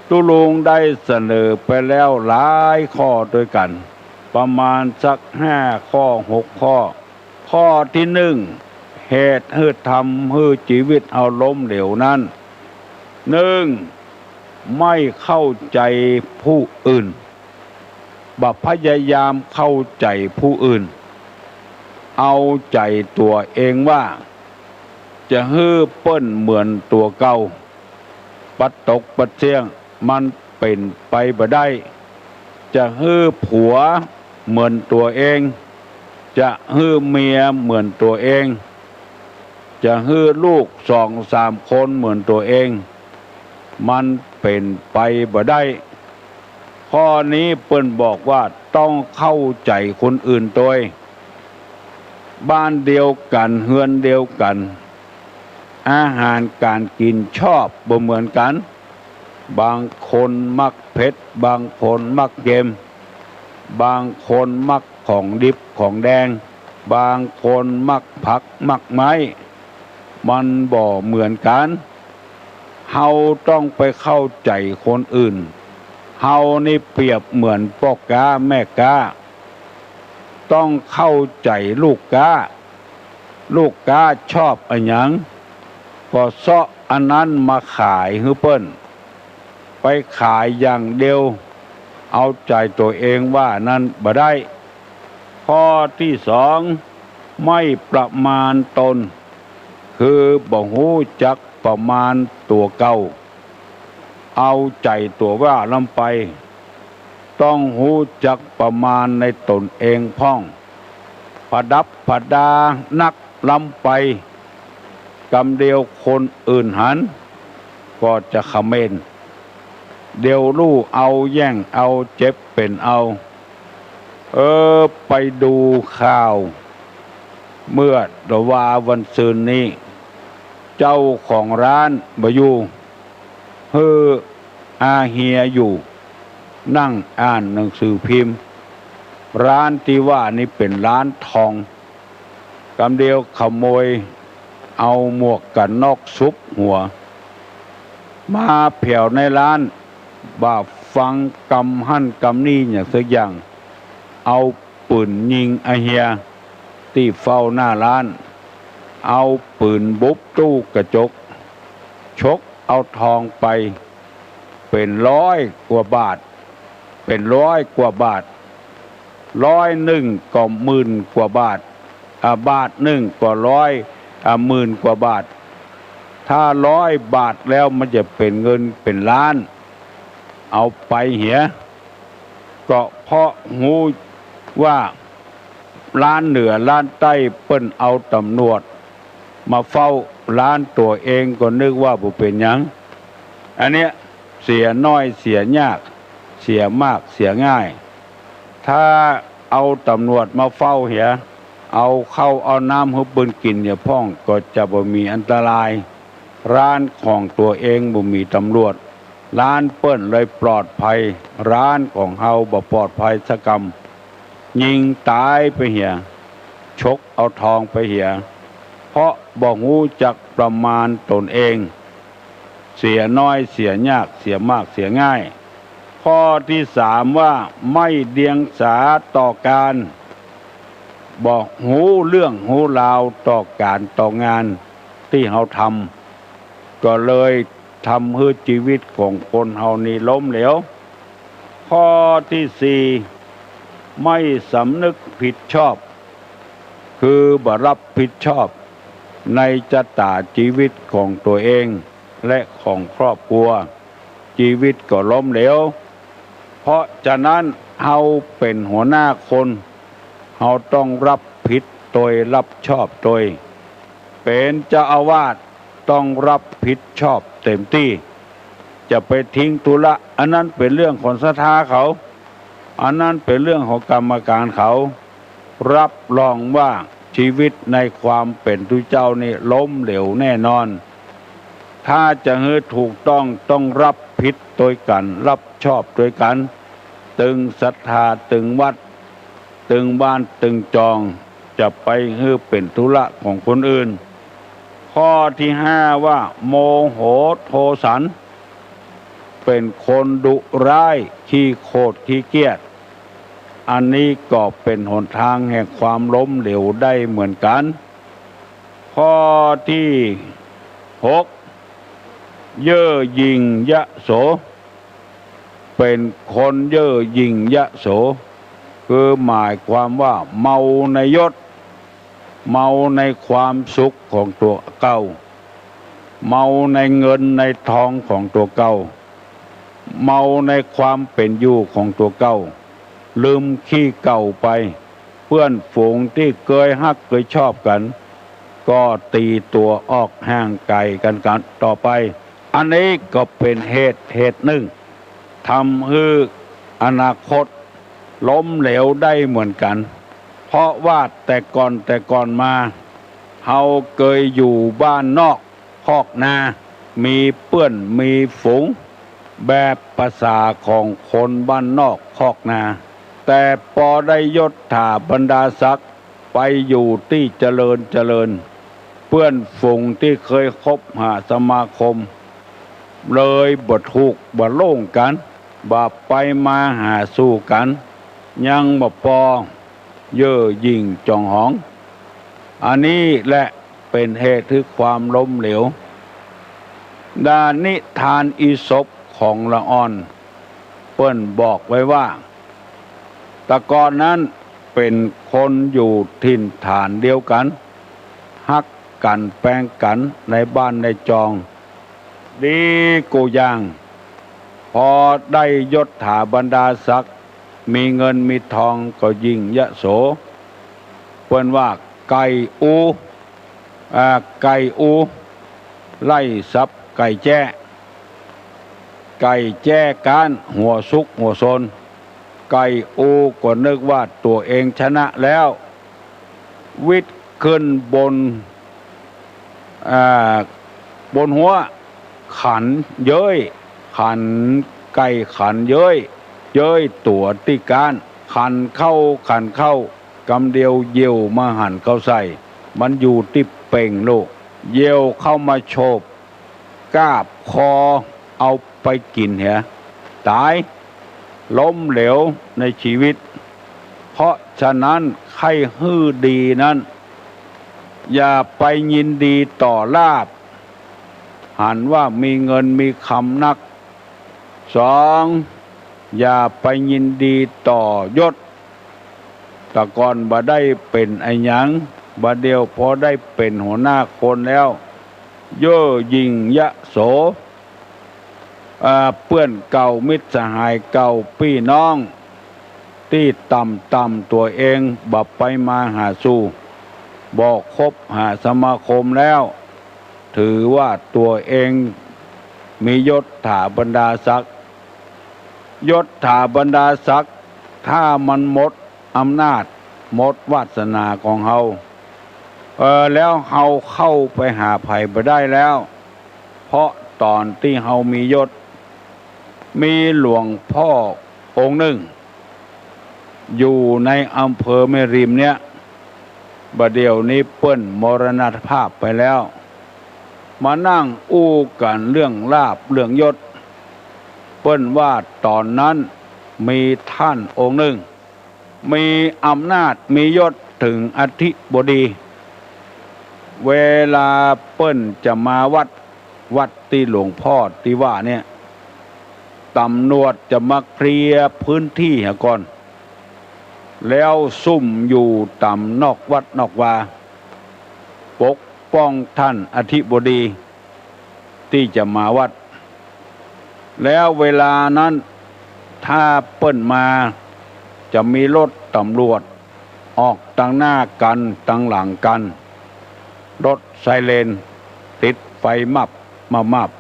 ตุ๊ลุงได้เสนอไปแล้วหลายข้อตวยกั๋น ประมาณสักห้าข้อ หกข้อ ข้อตี้นึ่ง เหตุหื้อทำหื้อจีวิตเฮาล้มเหลวนั้น นึ่ง ไม่เข้าใจ๋ผู้อื่น บ่พยายามเข้าใจ๋ผู้อื่น เอาใจ๋ตั๋วเองว่า จะหื้อเปิ้นเหมือนตั๋วเก่า ปัดตกปัดเสี้ยง มันเป๋นไปบ่ได้ จะหื้อผัวเหมือนตั๋วเอง จะหื้อเมียเหมือนตั๋วเอง จะหื้อลูกสองสามคนเหมือนตั๋วเอง มันเป๋นไปบ่ได้ ข้อนี้เปิ้นบอกว่าต้องเข้าใจ๋คนอื่นตวย บ้านเดียวกั๋น เฮือนเดียวกั๋น อาหารก๋านกิ๋นชอบบ่เหมือนกั๋น บางคนมักเผ็ด บางคนมักเค็ม บางคนมักของดิบของแดง บางคนมักผักมักไม้ มันบ่เหมือนกั๋น เฮาต้องไปเข้าใจ๋คนอื่น เฮานี่เปรียบเหมือนป้อก๊าแม่ก๊า ต้องเข้าใจ๋ลูกก๊า ลูกก๊าชอบอะหยัง ก็เซาะอันนั้นมาขายหื้อเปิ้น ไปขายอย่างเดียว เอาใจ๋ตั๋วเองว่านั้นบ่ได้ ข้อตี้สอง ไม่ประมาณตน คือบ่ฮู้จักประมาณตั๋วเก่า เอาใจ๋ตั๋วว่าล้ำไป ต้องฮู้จักประมาณในต๋นเองพ่อง ประดับประดานักล้ำไป กำเดียวคนอื่นหัน ก็จะเขมร เดี๋ยวลู่เอาแย่งเอาเจ็บเป๋นเอา เออ ไปดูข่าว เมื่อตะวาวันซืนนี้ เจ้าของร้านบ่อยู่ หื้ออาเฮียอยู่ นั่งอ่านหนังสือพิมพ์ ร้านตี้ว่านี้เป๋นร้านทอง กำเดียวขโมยเอาหมวกกั๋นน็อกซุบหัว มาแผวในร้าน บ่ฟังกำหั้นกำนี่อย่างสักอย่าง เอาปืนยิงอาเฮียตี้เฝ้าหน้าร้าน เอาปืนบุบตู้กระจก ฉกเอาทองไป เป๋นร้อยกว่าบาท เป๋นร้อยกว่าบาท ร้อยนึ่งก็หมื่นกว่าบาท อ่า บาทนึ่งก็ร้อย อ่า หมื่นกว่าบาท ถ้าร้อยบาทแล้วมันจะเป๋นเงินเป๋นล้าน เอาไปเหีย ก็เพราะฮู้ว่าร้านเหนือร้านใต้เปิ้นเอาต๋ำรวจมาเฝ้าร้านตั๋วเองก็นึกว่าบ่เป๋นหยัง อันเนี้ยเสียน้อยเสียยาก เสียมากเสียง่าย ถ้าเอาต๋ำรวจมาเฝ้าเหีย เอาข้าวเอาน้ำหื้อเปิ้นกิ๋นเหียพ่องก็จะบ่มีอันตราย ร้านของตั๋วเองบ่มีต๋ำรวจ ร้านเปิ้นเลยปลอดภัย ร้านของเฮาบ่ปลอดภัยสักกำ ยิงต๋ายไปเหีย ฉกเอาทองไปเหีย เพราะบ่ฮู้จักประมาณต๋นเอง เสียน้อยเสียยาก เสียมากเสียง่าย ข้อตี้สามว่า ไม่เดียงสาต่อก๋าน บ่ฮู้เรื่องฮู้ราวต่อก๋านต่องานตี้เฮาทำ ก็เลย ทำหื้อจีวิตของคนเฮานี้ล้มเหลว ข้อตี้สี่ ไม่สำนึกผิดชอบ คือบ่รับผิดชอบในจะต๋าจีวิตของตั๋วเองและของครอบครัว จีวิตก็ล้มเหลว เพราะฉะนั้นเฮาเป๋นหัวหน้าคน เฮาต้องรับผิดตวย รับชอบตวย เป๋นเจ้าอาวาสต้องรับผิดชอบเต๋มตี้ จะไปทิ้งธุระ อันนั้นเป๋นเรื่องของศรัทธาเขา อันนั้นเป๋นเรื่องของกรรมการเขา รับรองว่าจีวิตในความเป๋นตุ๊เจ้านี้ล้มเหลวแน่นอน ถ้าจะหื้อถูกต้องต้องรับผิดตวยกั๋น รับชอบตวยกั๋น ตึงศรัทธา ตึงวัด ตึงบ้าน ตึงจอง จะไปหื้อเป๋นธุระของคนอื่น ข้อตี้ห้า ว่า โมโหโทสัน เป๋นคนดุร้าย ขี้โขดขี้เกียจ อันนี้ก็เป๋นหนตางแห่งความล้มเหลวได้เหมือนกั๋น ข้อตี้หก เย่อหยิ่งยโส เป๋นคนเย่อหยิ่งยโส คือหมายความว่าเมาในยศ เมาในความสุขของตั๋วเก่า เมาในเงินในทองของตั๋วเก่า เมาในความเป๋นอยู่ของตั๋วเก่า ลืมตี้เก่าไป เปื้อนฝูงตี้เกยฮักเกยชอบกั๋น ก็ตี๋ตั๋วออกห่างไก๋กั๋นกั๋นต่อไป อันนี้ก็เป๋นเหตุเหตุนึ่ง ทำหื้ออนาคตล้มเหลวได้เหมือนกั๋น เพราะว่าแต่ก่อนแต่ก่อนมา เฮาเกยอยู่บ้านนอกคอกนา มีเปื้อนมีฝูง แบบภาษาของคนบ้านนอกคอกนา แต่ปอได้ยศถาบรรดาศักดิ์ ไปอยู่ตี้เจริญเจริญ เปื้อนฝูงตี้เกยคบหาสมาคม เลยบ่ถูกบ่โล่งกั๋น บ่ไปมาหาสู่กั๋น ยังบ่ปอเย่อหยิ่งจองหอง อันนี้แหละเป๋นเหตุหื้อความล้มเหลว ดังนิทานอีสปของละอ่อน เปิ้นบอกไว้ว่า แต่ก่อนนั้นเป๋นคนอยู่ถิ่นฐานเดียวกั๋น ฮักกั๋นแปงกั๋นในบ้านในจอง ดีกู้อย่าง ปอได้ยศถาบรรดาศักดิ์ มีเงินมีทองก็ยิ่งยโส เปิ้นว่าไก่อู อ่า ไก่อู ไล่สับไก่แจ้ ไก่แจ้ก๊านหัวซุกหัวซน ไก่อูก็นึกว่าตั๋วเองชนะแล้ว วิดขึ้นบน อ่า บนหัว ขันเย้ย ขันไก่ขันเย้ย เย้ยตั๋วตี้ก๊าน ขันเข้า ขันเข้า กำเดียวเหยี่ยวมาหันเข้าใส่ มันอยู่ตี้เป่งลูก เหยี่ยวเข้ามาโฉบ กาบคอเอาไปกิ๋นเหีย ต๋าย ล้มเหลวในชีวิต เพราะฉะนั้นใค่หื้อดีนั้น อย่าไปยินดีต่อลาภ หันว่ามีเงินมีคำนัก สอง อย่าไปยินดีต่อยศ แต่ก่อนบ่ได้เป๋นอะหยัง บ่าเดี่ยวพอได้เป๋นหัวหน้าคนแล้ว เย่อหยิ่งยโส อ่า เปื้อนเก่ามิตรสหายเก่าปี้น้อง ตี้ต่ำๆ ตั๋วเองบ่ไปมาหาสู่ บ่คบหาสมาคมแล้ว ถือว่าตั๋วเองมียศถาบรรดาศักดิ์ ยศถาบรรดาศักดิ์ ถ้ามันหมดอำนาจ หมดวาสนาของเฮา เออ แล้วเฮาเข้าไปหาใผบ่ได้แล้ว เพราะต๋อนตี้เฮามียศ มีหลวงพ่อองค์นึ่ง อยู่ในอำเภอแม่ริมเนี่ย บ่าเดี่ยวนี้เปิ้นมรณภาพไปแล้ว มานั่งอู้กั๋นเรื่องลาภเรื่องยศ เปิ้นว่าต๋อนนั้นมีท่านองค์นึ่ง มีอำนาจมียศเถิงอธิบดี เวลาเปิ้นจะมาวัด วัดตี้หลวงพ่อตี้ว่าเนี่ย ตำรวจจะมาเคลียร์พื้นตี้เหียก่อน แล้วซุ่มอยู่ต๋ามนอกวัดนอกวา ปกป้องต้านอธิบดีตี้จะมาวัด แล้วเวลานั้น ถ้าเปิ้นมา จะมีรถตำรวจออกตังหน้ากั๋นตังหลังกั๋น รถไซเรนติดไฟมับมับมับ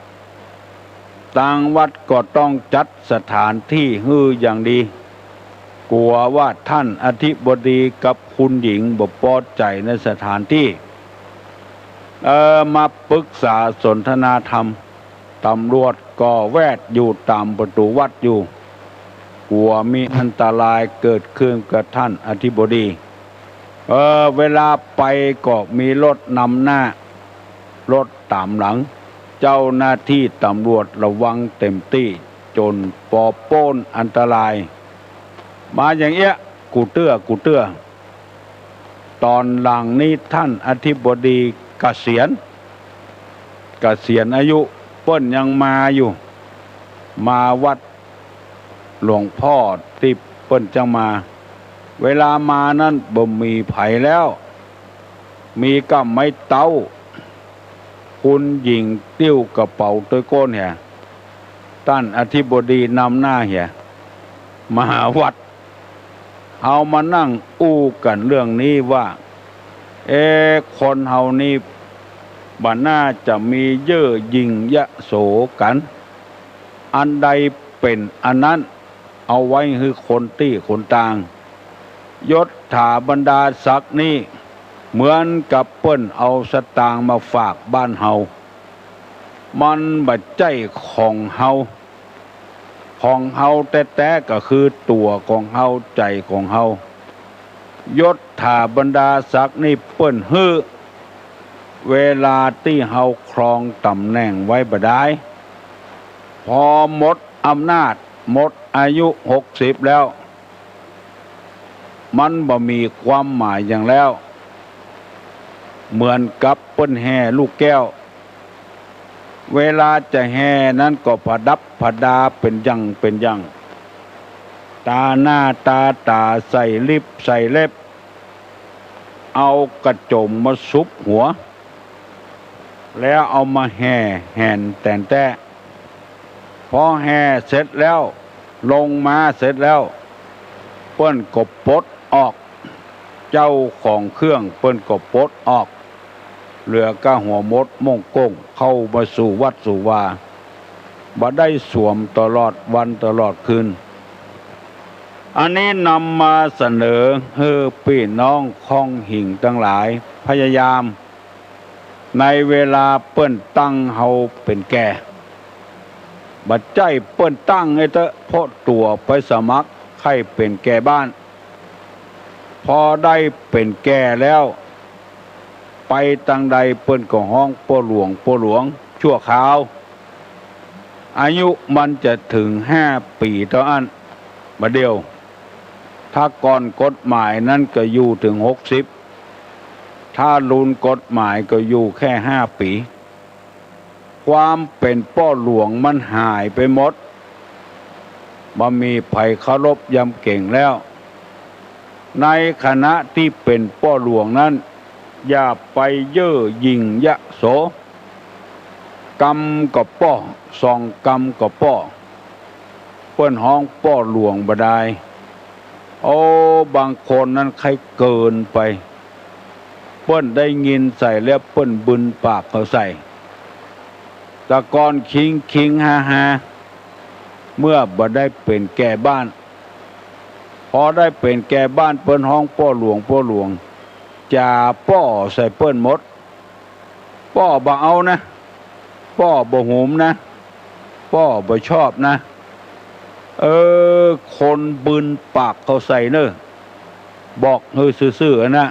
ตางวัดก็ต้องจัดสถานตี้หื้ออย่างดี กั๋วว่าต้านอธิบดีกับคุณหญิงบ่ปอใจ๋ในสถานตี้ เออ มาปรึกษาสนทนาธรรม ตำรวจก็แวดอยู่ต๋ามประตู๋วัดอยู่ กั๋วมีอันตรายเกิดขึ้นกับต้านอธิบดี เออ เวลาไปก็มีรถนำหน้า รถต๋ามหลัง เจ้าหน้าตี้ตำรวจระวังเต็มตี้ จ๋นปอป๊นอันตราย มาอย่างเอี้ย กู้เตื้อ กู้เตื้อ ต๋อนหลังนี้ต้านอธิบดีเกษียณ เกษียณอายุ เปิ้นยังมาอยู่ มาวัดหลวงพ่อตี้เปิ้นจั้งมา เวลามานั้นบ่มีใผแล้ว มีก้าไม้เต๊า คุณหญิงติ้วกระเป๋าตวยก้นเหีย ต้านอธิบดีนำหน้าเหีย มาหาวัด เฮามานั่งอู้กั๋นเรื่องนี้ว่า เอ๊ะ คนเฮานี้บ่น่าจะมีเย่อหยิ่งยโสกั๋น อันใดเป๋นอันนั้น เอาไว้หื้อคนตี้คนตาง ยศถาบรรดาศักดิ์นี่ เหมือนกับเปิ้นเอาสตางค์มาฝากบ้านเฮา มันบ่ใจ้ของเฮา ของเฮาแต๊ๆ ก็คือตั๋วของเฮา ใจ๋ของเฮา ยศถาบรรดาศักดิ์นี่เปิ้นหื้อ เวลาตี้เฮาครองต๋ำแหน่งไว้บ่ดาย พอหมดอำนาจ หมดอายุหกสิบแล้ว มันบ่มีความหมายหยังแล้ว เหมือนกับเปิ้นแห่ลูกแก้ว เวลาจะแห่นั้นก็ประดับประดาเป๋นอย่างเป๋นอย่าง ต๋าหน้าต๋าต๋า ใส่ลิปใส่เล็บ เอากระจ๋มมาซุบหัว แล้วเอามาแห่แหนแต๋นแต๊ พอแห่เสร็จแล้ว ลงมาเสร็จแล้ว เปิ้นก็ปลดออก เจ้าของเครื่องเปิ้นก็ปลดออก เหลือก้าหัวมดม่วงก้งเข้ามาสู่วัดสู่วา บ่ได้สวมตลอดวันตลอดคืน อันนี้นำมาเสนอหื้อปี้น้องค่องหิ่งตังหลาย พยายาม ในเวลาเปิ้นตั้งเฮาเป๋นแก่ บ่ใจ้เปิ้นตั้งไอ้เต๊อะ เพราะตั๋วไปสมัครใค่เป๋นแก่บ้าน พอได้เป๋นแก่แล้ว ไปตางใดเปิ้นก็ฮ้องป้อหลวง ป้อหลวง ชั่วคราว อายุมันจะเถิงห้าปี๋เต้าอั้น บ่าเดี่ยว ถ้าก่อนกฎหมายนั้นก็อยู่เถิงหกสิบ ถ้าลุนกฎหมายก็อยู่แค่ห้าปี๋ ความเป๋นป้อหลวงมันหายไปหมด บ่มีใผเคารพยำเก๋งแล้ว ในขณะตี้เป๋นป้อหลวงนั้น อย่าไปเย่อหยิ่งยโส กำก็ป้อ สองกำก็ป้อ เปิ้นฮ้องป้อหลวงบ่ดาย โอ้ บางคนนั้นใค่เกินไป เปิ้นได้ยินใส่แล้วเปิ้นบึนปากเข้าใส่ แต่ก่อนคิงคิงฮาฮา เมื่อบ่ได้เป๋นแก่บ้าน พอได้เป๋นแก่บ้านเปิ้นฮ้องป้อหลวง ป้อหลวง จ๋าป้อใส่เปิ้นหมด ป้อบ่เอานะ ป้อบ่หุมนะ ป้อบ่ชอบนะ เออ คนบึนปากเข้าใส่เน่อ บอกหื้อซื่อๆ นะ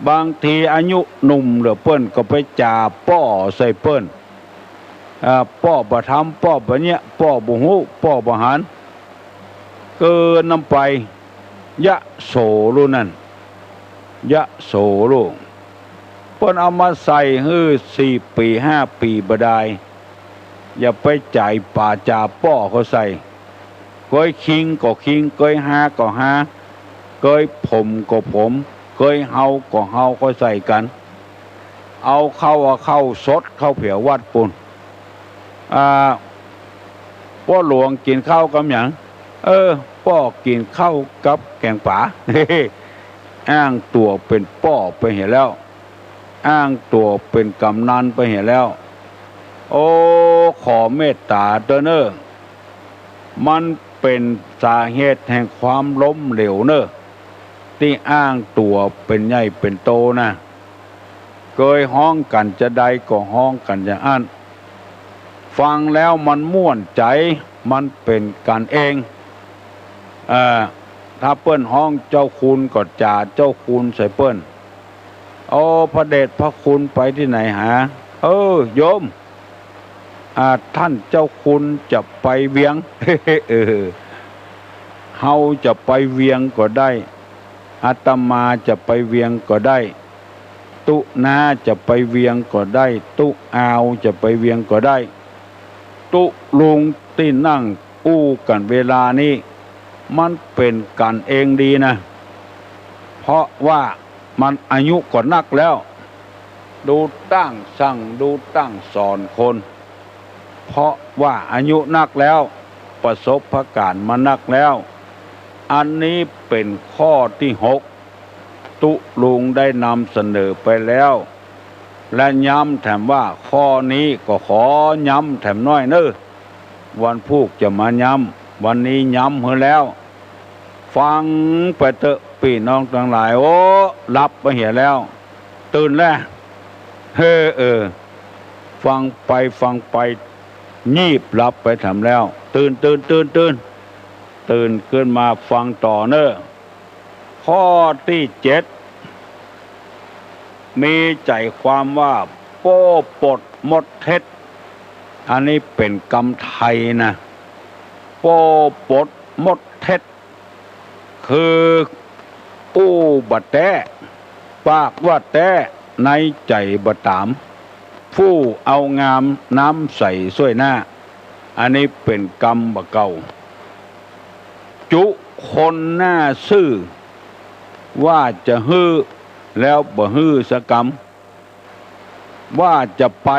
บางทีอายุหนุ่มเหลือเปิ้นก็ไปจ๋าป้อใส่เปิ้น อ่า ป้อบ่ทำ ป้อบ่เยียะ ป้อบ่ฮู้ ป้อบ่หัน เกินนำไป ยโสลูกนั้น ยโสลูก เปิ้นเอามาใส่หื้อสี่ปี๋ห้าปี๋บ่ดาย อย่าไปใจ๋ป๋าจ๋าป้อเขาใส่ เกยคิงก็คิง เกยฮาก็ฮา เกยผมก็ผม เกยเฮาก็เฮา เขาใส่กั๋น เอาเข้า เอาเข้าสด เข้าแผววัดปู๊น อ่า ป้อหลวงกิ๋นข้าวกับหยัง เออ ป้อกิ๋นข้าวกับแก๋งป๋า อ้างตั๋วเป๋นป้อไปเหียแล้ว อ้างตั๋วเป๋นก๋ำนันไปเหียแล้ว โอ้ ขอเมตต๋าเต๊อะเน่อ มันเป๋นสาเหตุแห่งความล้มเหลวเน่อ ตี้อ้างตั๋วเป๋นใหญ่เป๋นโตนะ เกยฮ้องกั๋นจาใดก็ฮ้องกั๋นอย่างอั้น ฟังแล้วมันม่วนใจ๋ มันเป๋นกั๋นเอง เอ่อ ถ้าเปิ้นฮ้องเจ้าคุณก็จ๋าเจ้าคุณใส่เปิ้น โอ้ พระเดชพระคุณไปตี้ไหนหา เออ โยม อ่า ท่านเจ้าคุณจะไปเวียง เออ เฮาจะไปเวียงก็ได้ อาตมาจะไปเวียงก็ได้ ตุ๊นาจะไปเวียงก็ได้ ตุ๊อาวจะไปเวียงก็ได้ ตุ๊ลุงตี้นั่งอู้กั๋นเวลานี้ มันเป๋นกั๋นเองดีนะ เพราะว่ามันอายุก็นักแล้ว ดูตั้งสั่ง ดูตั้งสอนคน เพราะว่าอายุนักแล้ว ประสบการณ์มานักแล้ว อันนี้เป๋นข้อตี้หก ตุ๊ลุงได้นำเสนอไปแล้ว และย้ำแถมว่าข้อนี้ก็ขอย้ำแถมหน้อยเน่อ วันพูกจะมาย้ำ วันนี้ย้ำหื้อแล้ว ฟังไปเต๊อะปี้น้องตังหลาย โอ้ หลับไปเหียแล้ว ตื่นแล้ว เฮ้อ เออ ฟังไปฟังไป งีบหลับไปแถมแล้ว ตื่น ตื่น ตื่น ตื่น ตื่นขึ้นมาฟังต่อเน่อ ข้อตี้เจ็ด มีใจ๋ความว่า โป้ปดมดเท็จ อันนี้เป๋นกำไทยนะ โป้ปดมดเท็จ คืออู้บ่แต๊ ปากว่าแต๊ ในใจ๋บ่ต๋าม ฟู่เอางามน้ำใสซ่วยหน้า อันนี้เป๋นกำบ่าเก่า จุคนหน้าซื่อ ว่าจะหื้อแล้วบ่หื้อสักกำ ว่าจะไป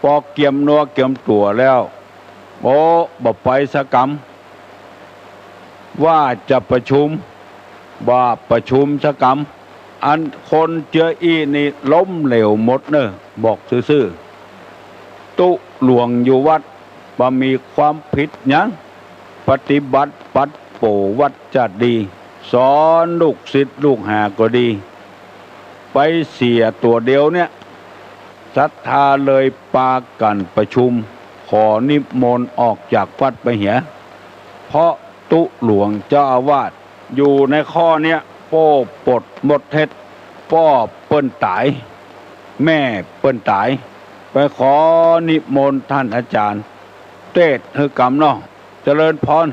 ปอเกียมเนื้อเกียมตั๋วแล้ว โอ้ บ่ไปสักกำ ว่าจะประชุม บ่ประชุมสักกำ อันคนเจื้ออี้นี่ล้มเหลวหมดเน่อ บอกซื่อๆ ตุ๊หลวงอยู่วัด บ่มีความผิดหยัง ปฏิบัติปัดโป๋วัดจาดี สอนลูกศิษย์ลูกหาก็ดี ไปเสียตั๋วเดียวเนี่ย ศรัทธาเลยปากั๋นประชุม ขอนิมนต์ออกจากวัดไปเหีย เพราะตุ๊หลวงเจ้าอาวาสอยู่ในข้อเนี้ย โป้ปดมดเท็จ ป้อเปิ้นต๋าย แม่เปิ้นต๋าย ไปขอนิมนต์ท่านอาจารย์เตสน์หื้อกำเนาะ เจริญพร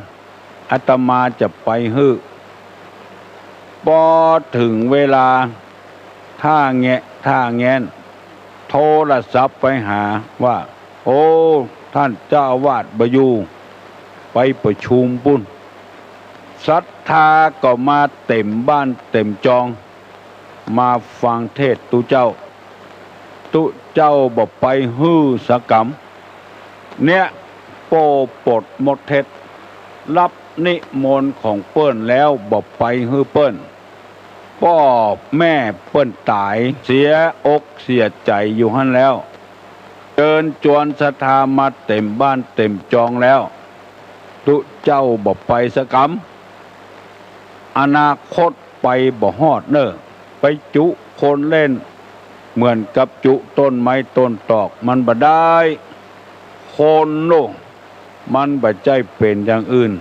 อาตมาจะไปหื้อ ปอเถิงเวลา ถ้าแงะ ถ้าแง้น โทรศัพท์ไปหาว่า โอ้ ท่านเจ้าอาวาสบ่อยู่ ไปประชุมปู๊น ศรัทธาก็มาเต็มบ้านเต็มจอง มาฟังเทศน์ตุ๊เจ้า ตุ๊เจ้าบ่ไปหื้อสักกำ เนี่ย โป้ปดมดเท็จ รับนิมนต์ของเปิ้นแล้วบ่ไปหื้อเปิ้น ป้อแม่เปิ้นต๋าย เสียอกเสียใจ๋อยู่หั้นแล้ว เจิญจวนศรัทธามาเต็มบ้านเต็มจองแล้ว ตุ๊เจ้าบ่ไปสักกำ อนาคตไปบ่ฮอดเน่อ ไปจุคนเล่น เหมือนกับจุต้นไม้ต้นตอก มันบ่ได้ คนโน่น มันบ่ใจ้เป๋นอย่างอื่น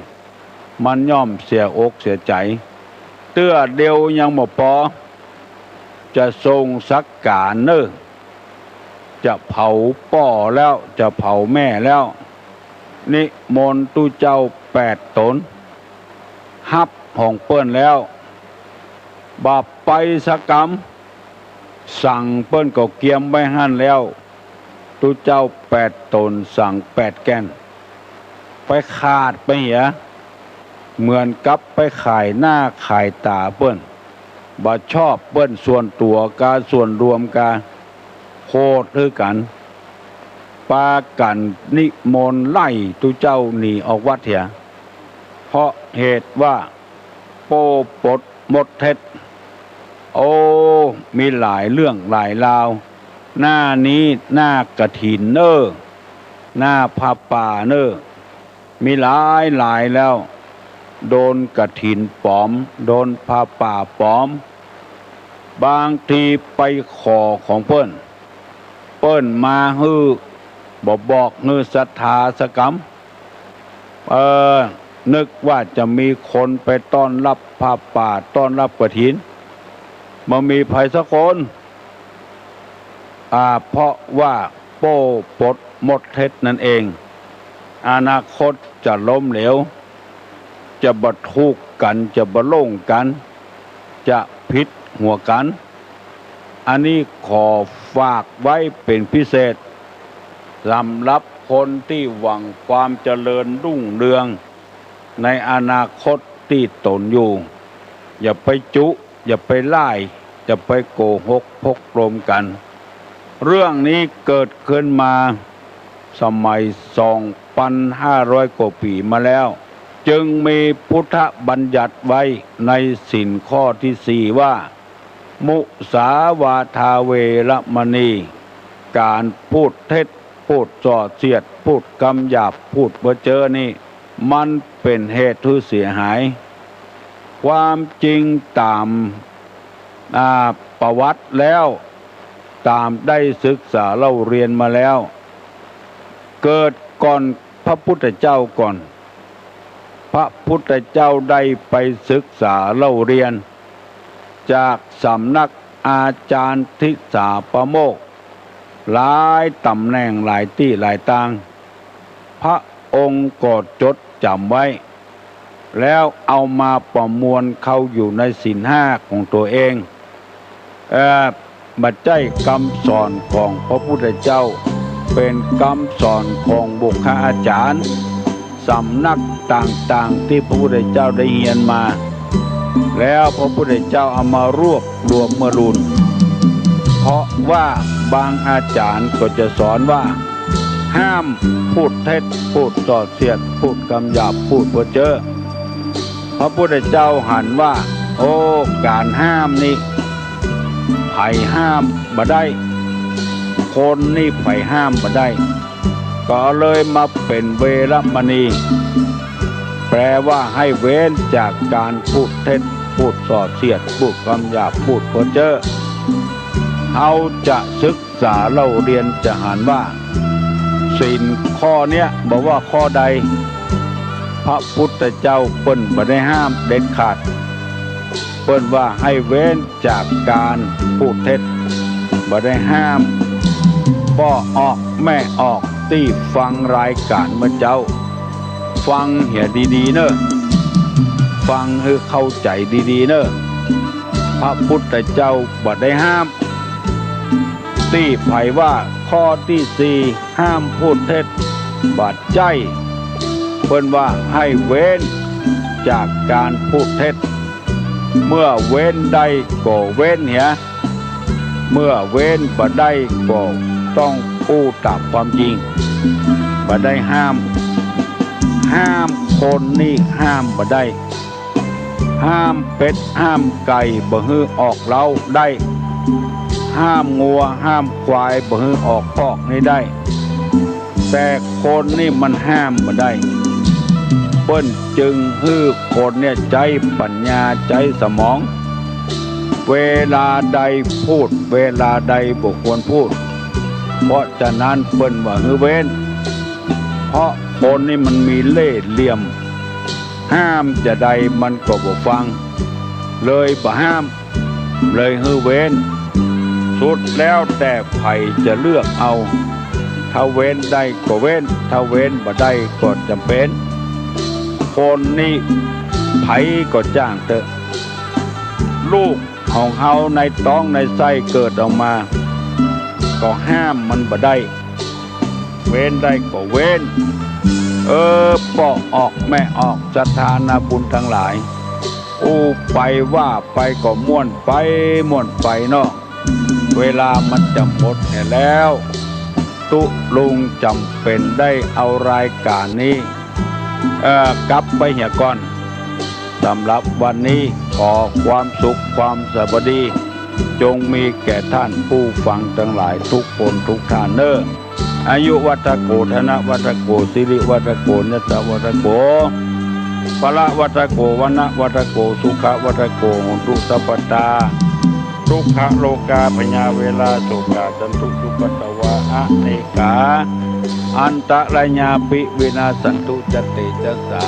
มันย่อมเสียอกเสียใจ๋ เตื้อเดียวยังบ่ปอ จะส่งสักก๋านเน่อ จะเผาป้อแล้ว จะเผาแม่แล้ว นิมนต์ตุ๊เจ้าแปดต๋น ฮับของเปิ้นแล้ว บ่ไปสักกำ สั่งเปิ้นก็เกียมไว้หั้นแล้ว ตุ๊เจ้าแปดต๋นสั่งแปดแก่น ไปขาดไปเหีย เหมือนกับไปขายหน้าขายต๋าเปิ้น บ่ชอบเปิ้น ส่วนตั๋วกาส่วนรวมกา โหดหื้อกั๋น ปากั๋นนิมนต์ไล่ตุ๊เจ้าหนีออกวัดเหีย เพราะเหตุว่า โป้ปดมดเท็จ โอ้ มีหลายเรื่องหลายราว หน้านี้หน้ากฐินเน่อ หน้าผ้าป่าเน่อ มีหลายหลายแล้ว โดนกฐินปลอม โดนผ้าป่าปลอม บางทีไปขอของเปิ้น เปิ้นมาหื้อ บ่บอกหื้อศรัทธาสักกำ เออ นึกว่าจะมีคนไปต้อนรับผ้าป่า ต้อนรับกฐิน บ่มีใผสักคน อ่า เพราะว่าโป้ปดมดเท็จนั่นเอง อนาคตจะล้มเหลว จะบ่ถูกกั๋น จะบ่ลงกั๋น จะผิดหัวกั๋น อันนี้ขอฝากไว้เป๋นพิเศษ สำหรับคนตี้หวังความเจริญรุ่งเรืองในอนาคตตี้ตนอยู่ อย่าไปจุ อย่าไปไล่ อย่าไปโกหกพกลมกั๋น เรื่องนี้เกิดขึ้นมาสมัยสองปันห้าร้อยกว่าปี๋มาแล้ว จึงมีพุทธบัญญัติไว้ในศีลข้อตี้สี่ว่า มุสาวาทาเวระมณี ก๋านพูดเท็จ พูดส่อเสียด พูดกำหยาบ พูดเป๊อเจ๊อนี่ มันเป๋นเหตุหื้อเสียหาย ความจริงต๋าม อ่า ประวัติแล้ว ต๋ามได้ศึกษาเล่าเรียนมาแล้ว เกิดก่อนพระพุทธเจ้าก่อน พระพุทธเจ้าได้ไปศึกษาเล่าเรียน จากสำนักอาจารย์ทิสาปโมกข์ หลายต๋ำแหน่งหลายตี้หลายตาง พระองค์ก็จดจ๋ำไว้ แล้วเอามาประมวลเข้าอยู่ในศีลห้าของตั๋วเอง เอ่อ บ่ใจ้กำสอนของพระพุทธเจ้า เป๋นกำสอนของบุคคาอาจ๋ารย์ สำนักต่างๆ ตี้พระพุทธเจ้าได้เฮียนมา แล้วพระพุทธเจ้าเอามารวบรวมเมื่อลูน เพราะว่าบางอาจ๋ารย์ก็จะสอนว่า ห้ามพูดเท็จ พูดส่อเสียด พูดกำหยาบ พูดเป๊อเจ๊อ พระพุทธเจ้าหันว่า โอ้ ก๋านห้ามนี่ ใผห้ามบ่ได้ คนนี่ใผห้ามบ่ได้ ก็เลยมาเป๋นเวระมณี แปลว่าให้เว้นจากก๋านพูดเท็จ พูดส่อเสียด พูดกำหยาบ พูดเป๊อเจ๊อ เฮาจะศึก ษาเล่าเรียนจะหันว่า ศีลข้อเนี้ยบ่ว่าข้อใด พระพุทธเจ้าเปิ้นบ่ได้ห้ามเด็ดขาด เปิ้นว่าให้เว้นจากก๋านพูดเท็จ บ่ได้ห้าม ป้อออกแม่ออกตี้ฟังรายก๋านเมื่อเจ๊า ฟังเหียดีๆ เน่อ ฟังหื้อเข้าใจ๋ดีๆ เน่อ พระพุทธเจ้าบ่ได้ห้าม ตี้ใผว่าข้อตี้สี่ห้ามพูดเท็จ บ่ใจ้ เปิ้นว่าให้เว้นจากก๋านพูดเท็จ เมื่อเว้นได้ก็เว้นเหีย เมื่อเว้นบ่ได้ก็ต้องอู้ต๋ามความจริง บ่ได้ห้าม ห้ามคนนี่ห้ามบ่ได้ ห้ามเป็ดห้ามไก่บ่หื้อออกเล้าได้ ห้ามงัวห้ามควายบ่หื้อออกคอกนี้ได้ แต่คนนี่มันห้ามบ่ได้ เปิ้นจึงหื้อคนเนี่ยใจ๊ปั๋ญญาใจ๊สมอง เวลาใดพูด เวลาใดบ่ควรพูด เพราะฉะนั้นเปิ้นว่าหื้อเว้น เพราะคนนี่มันมีเล่ห์เหลี่ยม ห้ามจะใดมันก็บ่ฟัง เลยบ่ห้าม เลยหื้อเว้น สุดแล้วแต่ใผจะเลือกเอา ถ้าเว้นได้ก็เว้น ถ้าเว้นบ่ได้ก็จ๋ำเป๋น คนนี่ใผก็จ้างเต๊อะ ลูก ของเฮาในต๊องในไส้เกิดออกมา ก็ห้ามมันบ่ได้ เว้นได้ก็เว้น เออ ป้อออกแม่ออก ศรัทธานาบุญตังหลาย อู้ไปว่าไปก็ม่วนไปม่วนไปเนาะ เวลามันจะหมดแหมแล้ว ตุ๊ลุงจ๋ำเป๋นได้เอารายก๋านนี้ เอ่อ กลับไปเหียก่อน สำหรับวันนี้ขอความสุขความสวัสดี จงมีแก่ท่านผู้ฟังตังหลายทุกคนทุกท่านเน่อ อายุวัฒโก ธนวัฒโก สิริวัฒโก ยศวัฒโก พละวัฒโก วรรณวัฒโก สุขวัฒโก โหนตุสัพพตา ทุกขโรคาพยาเวราโศกา จันตุจุปัตตวา อเนกา อันตรายาปิวินาสสันตุ จะเตจะสา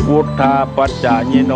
วุฒาปัจจายิโน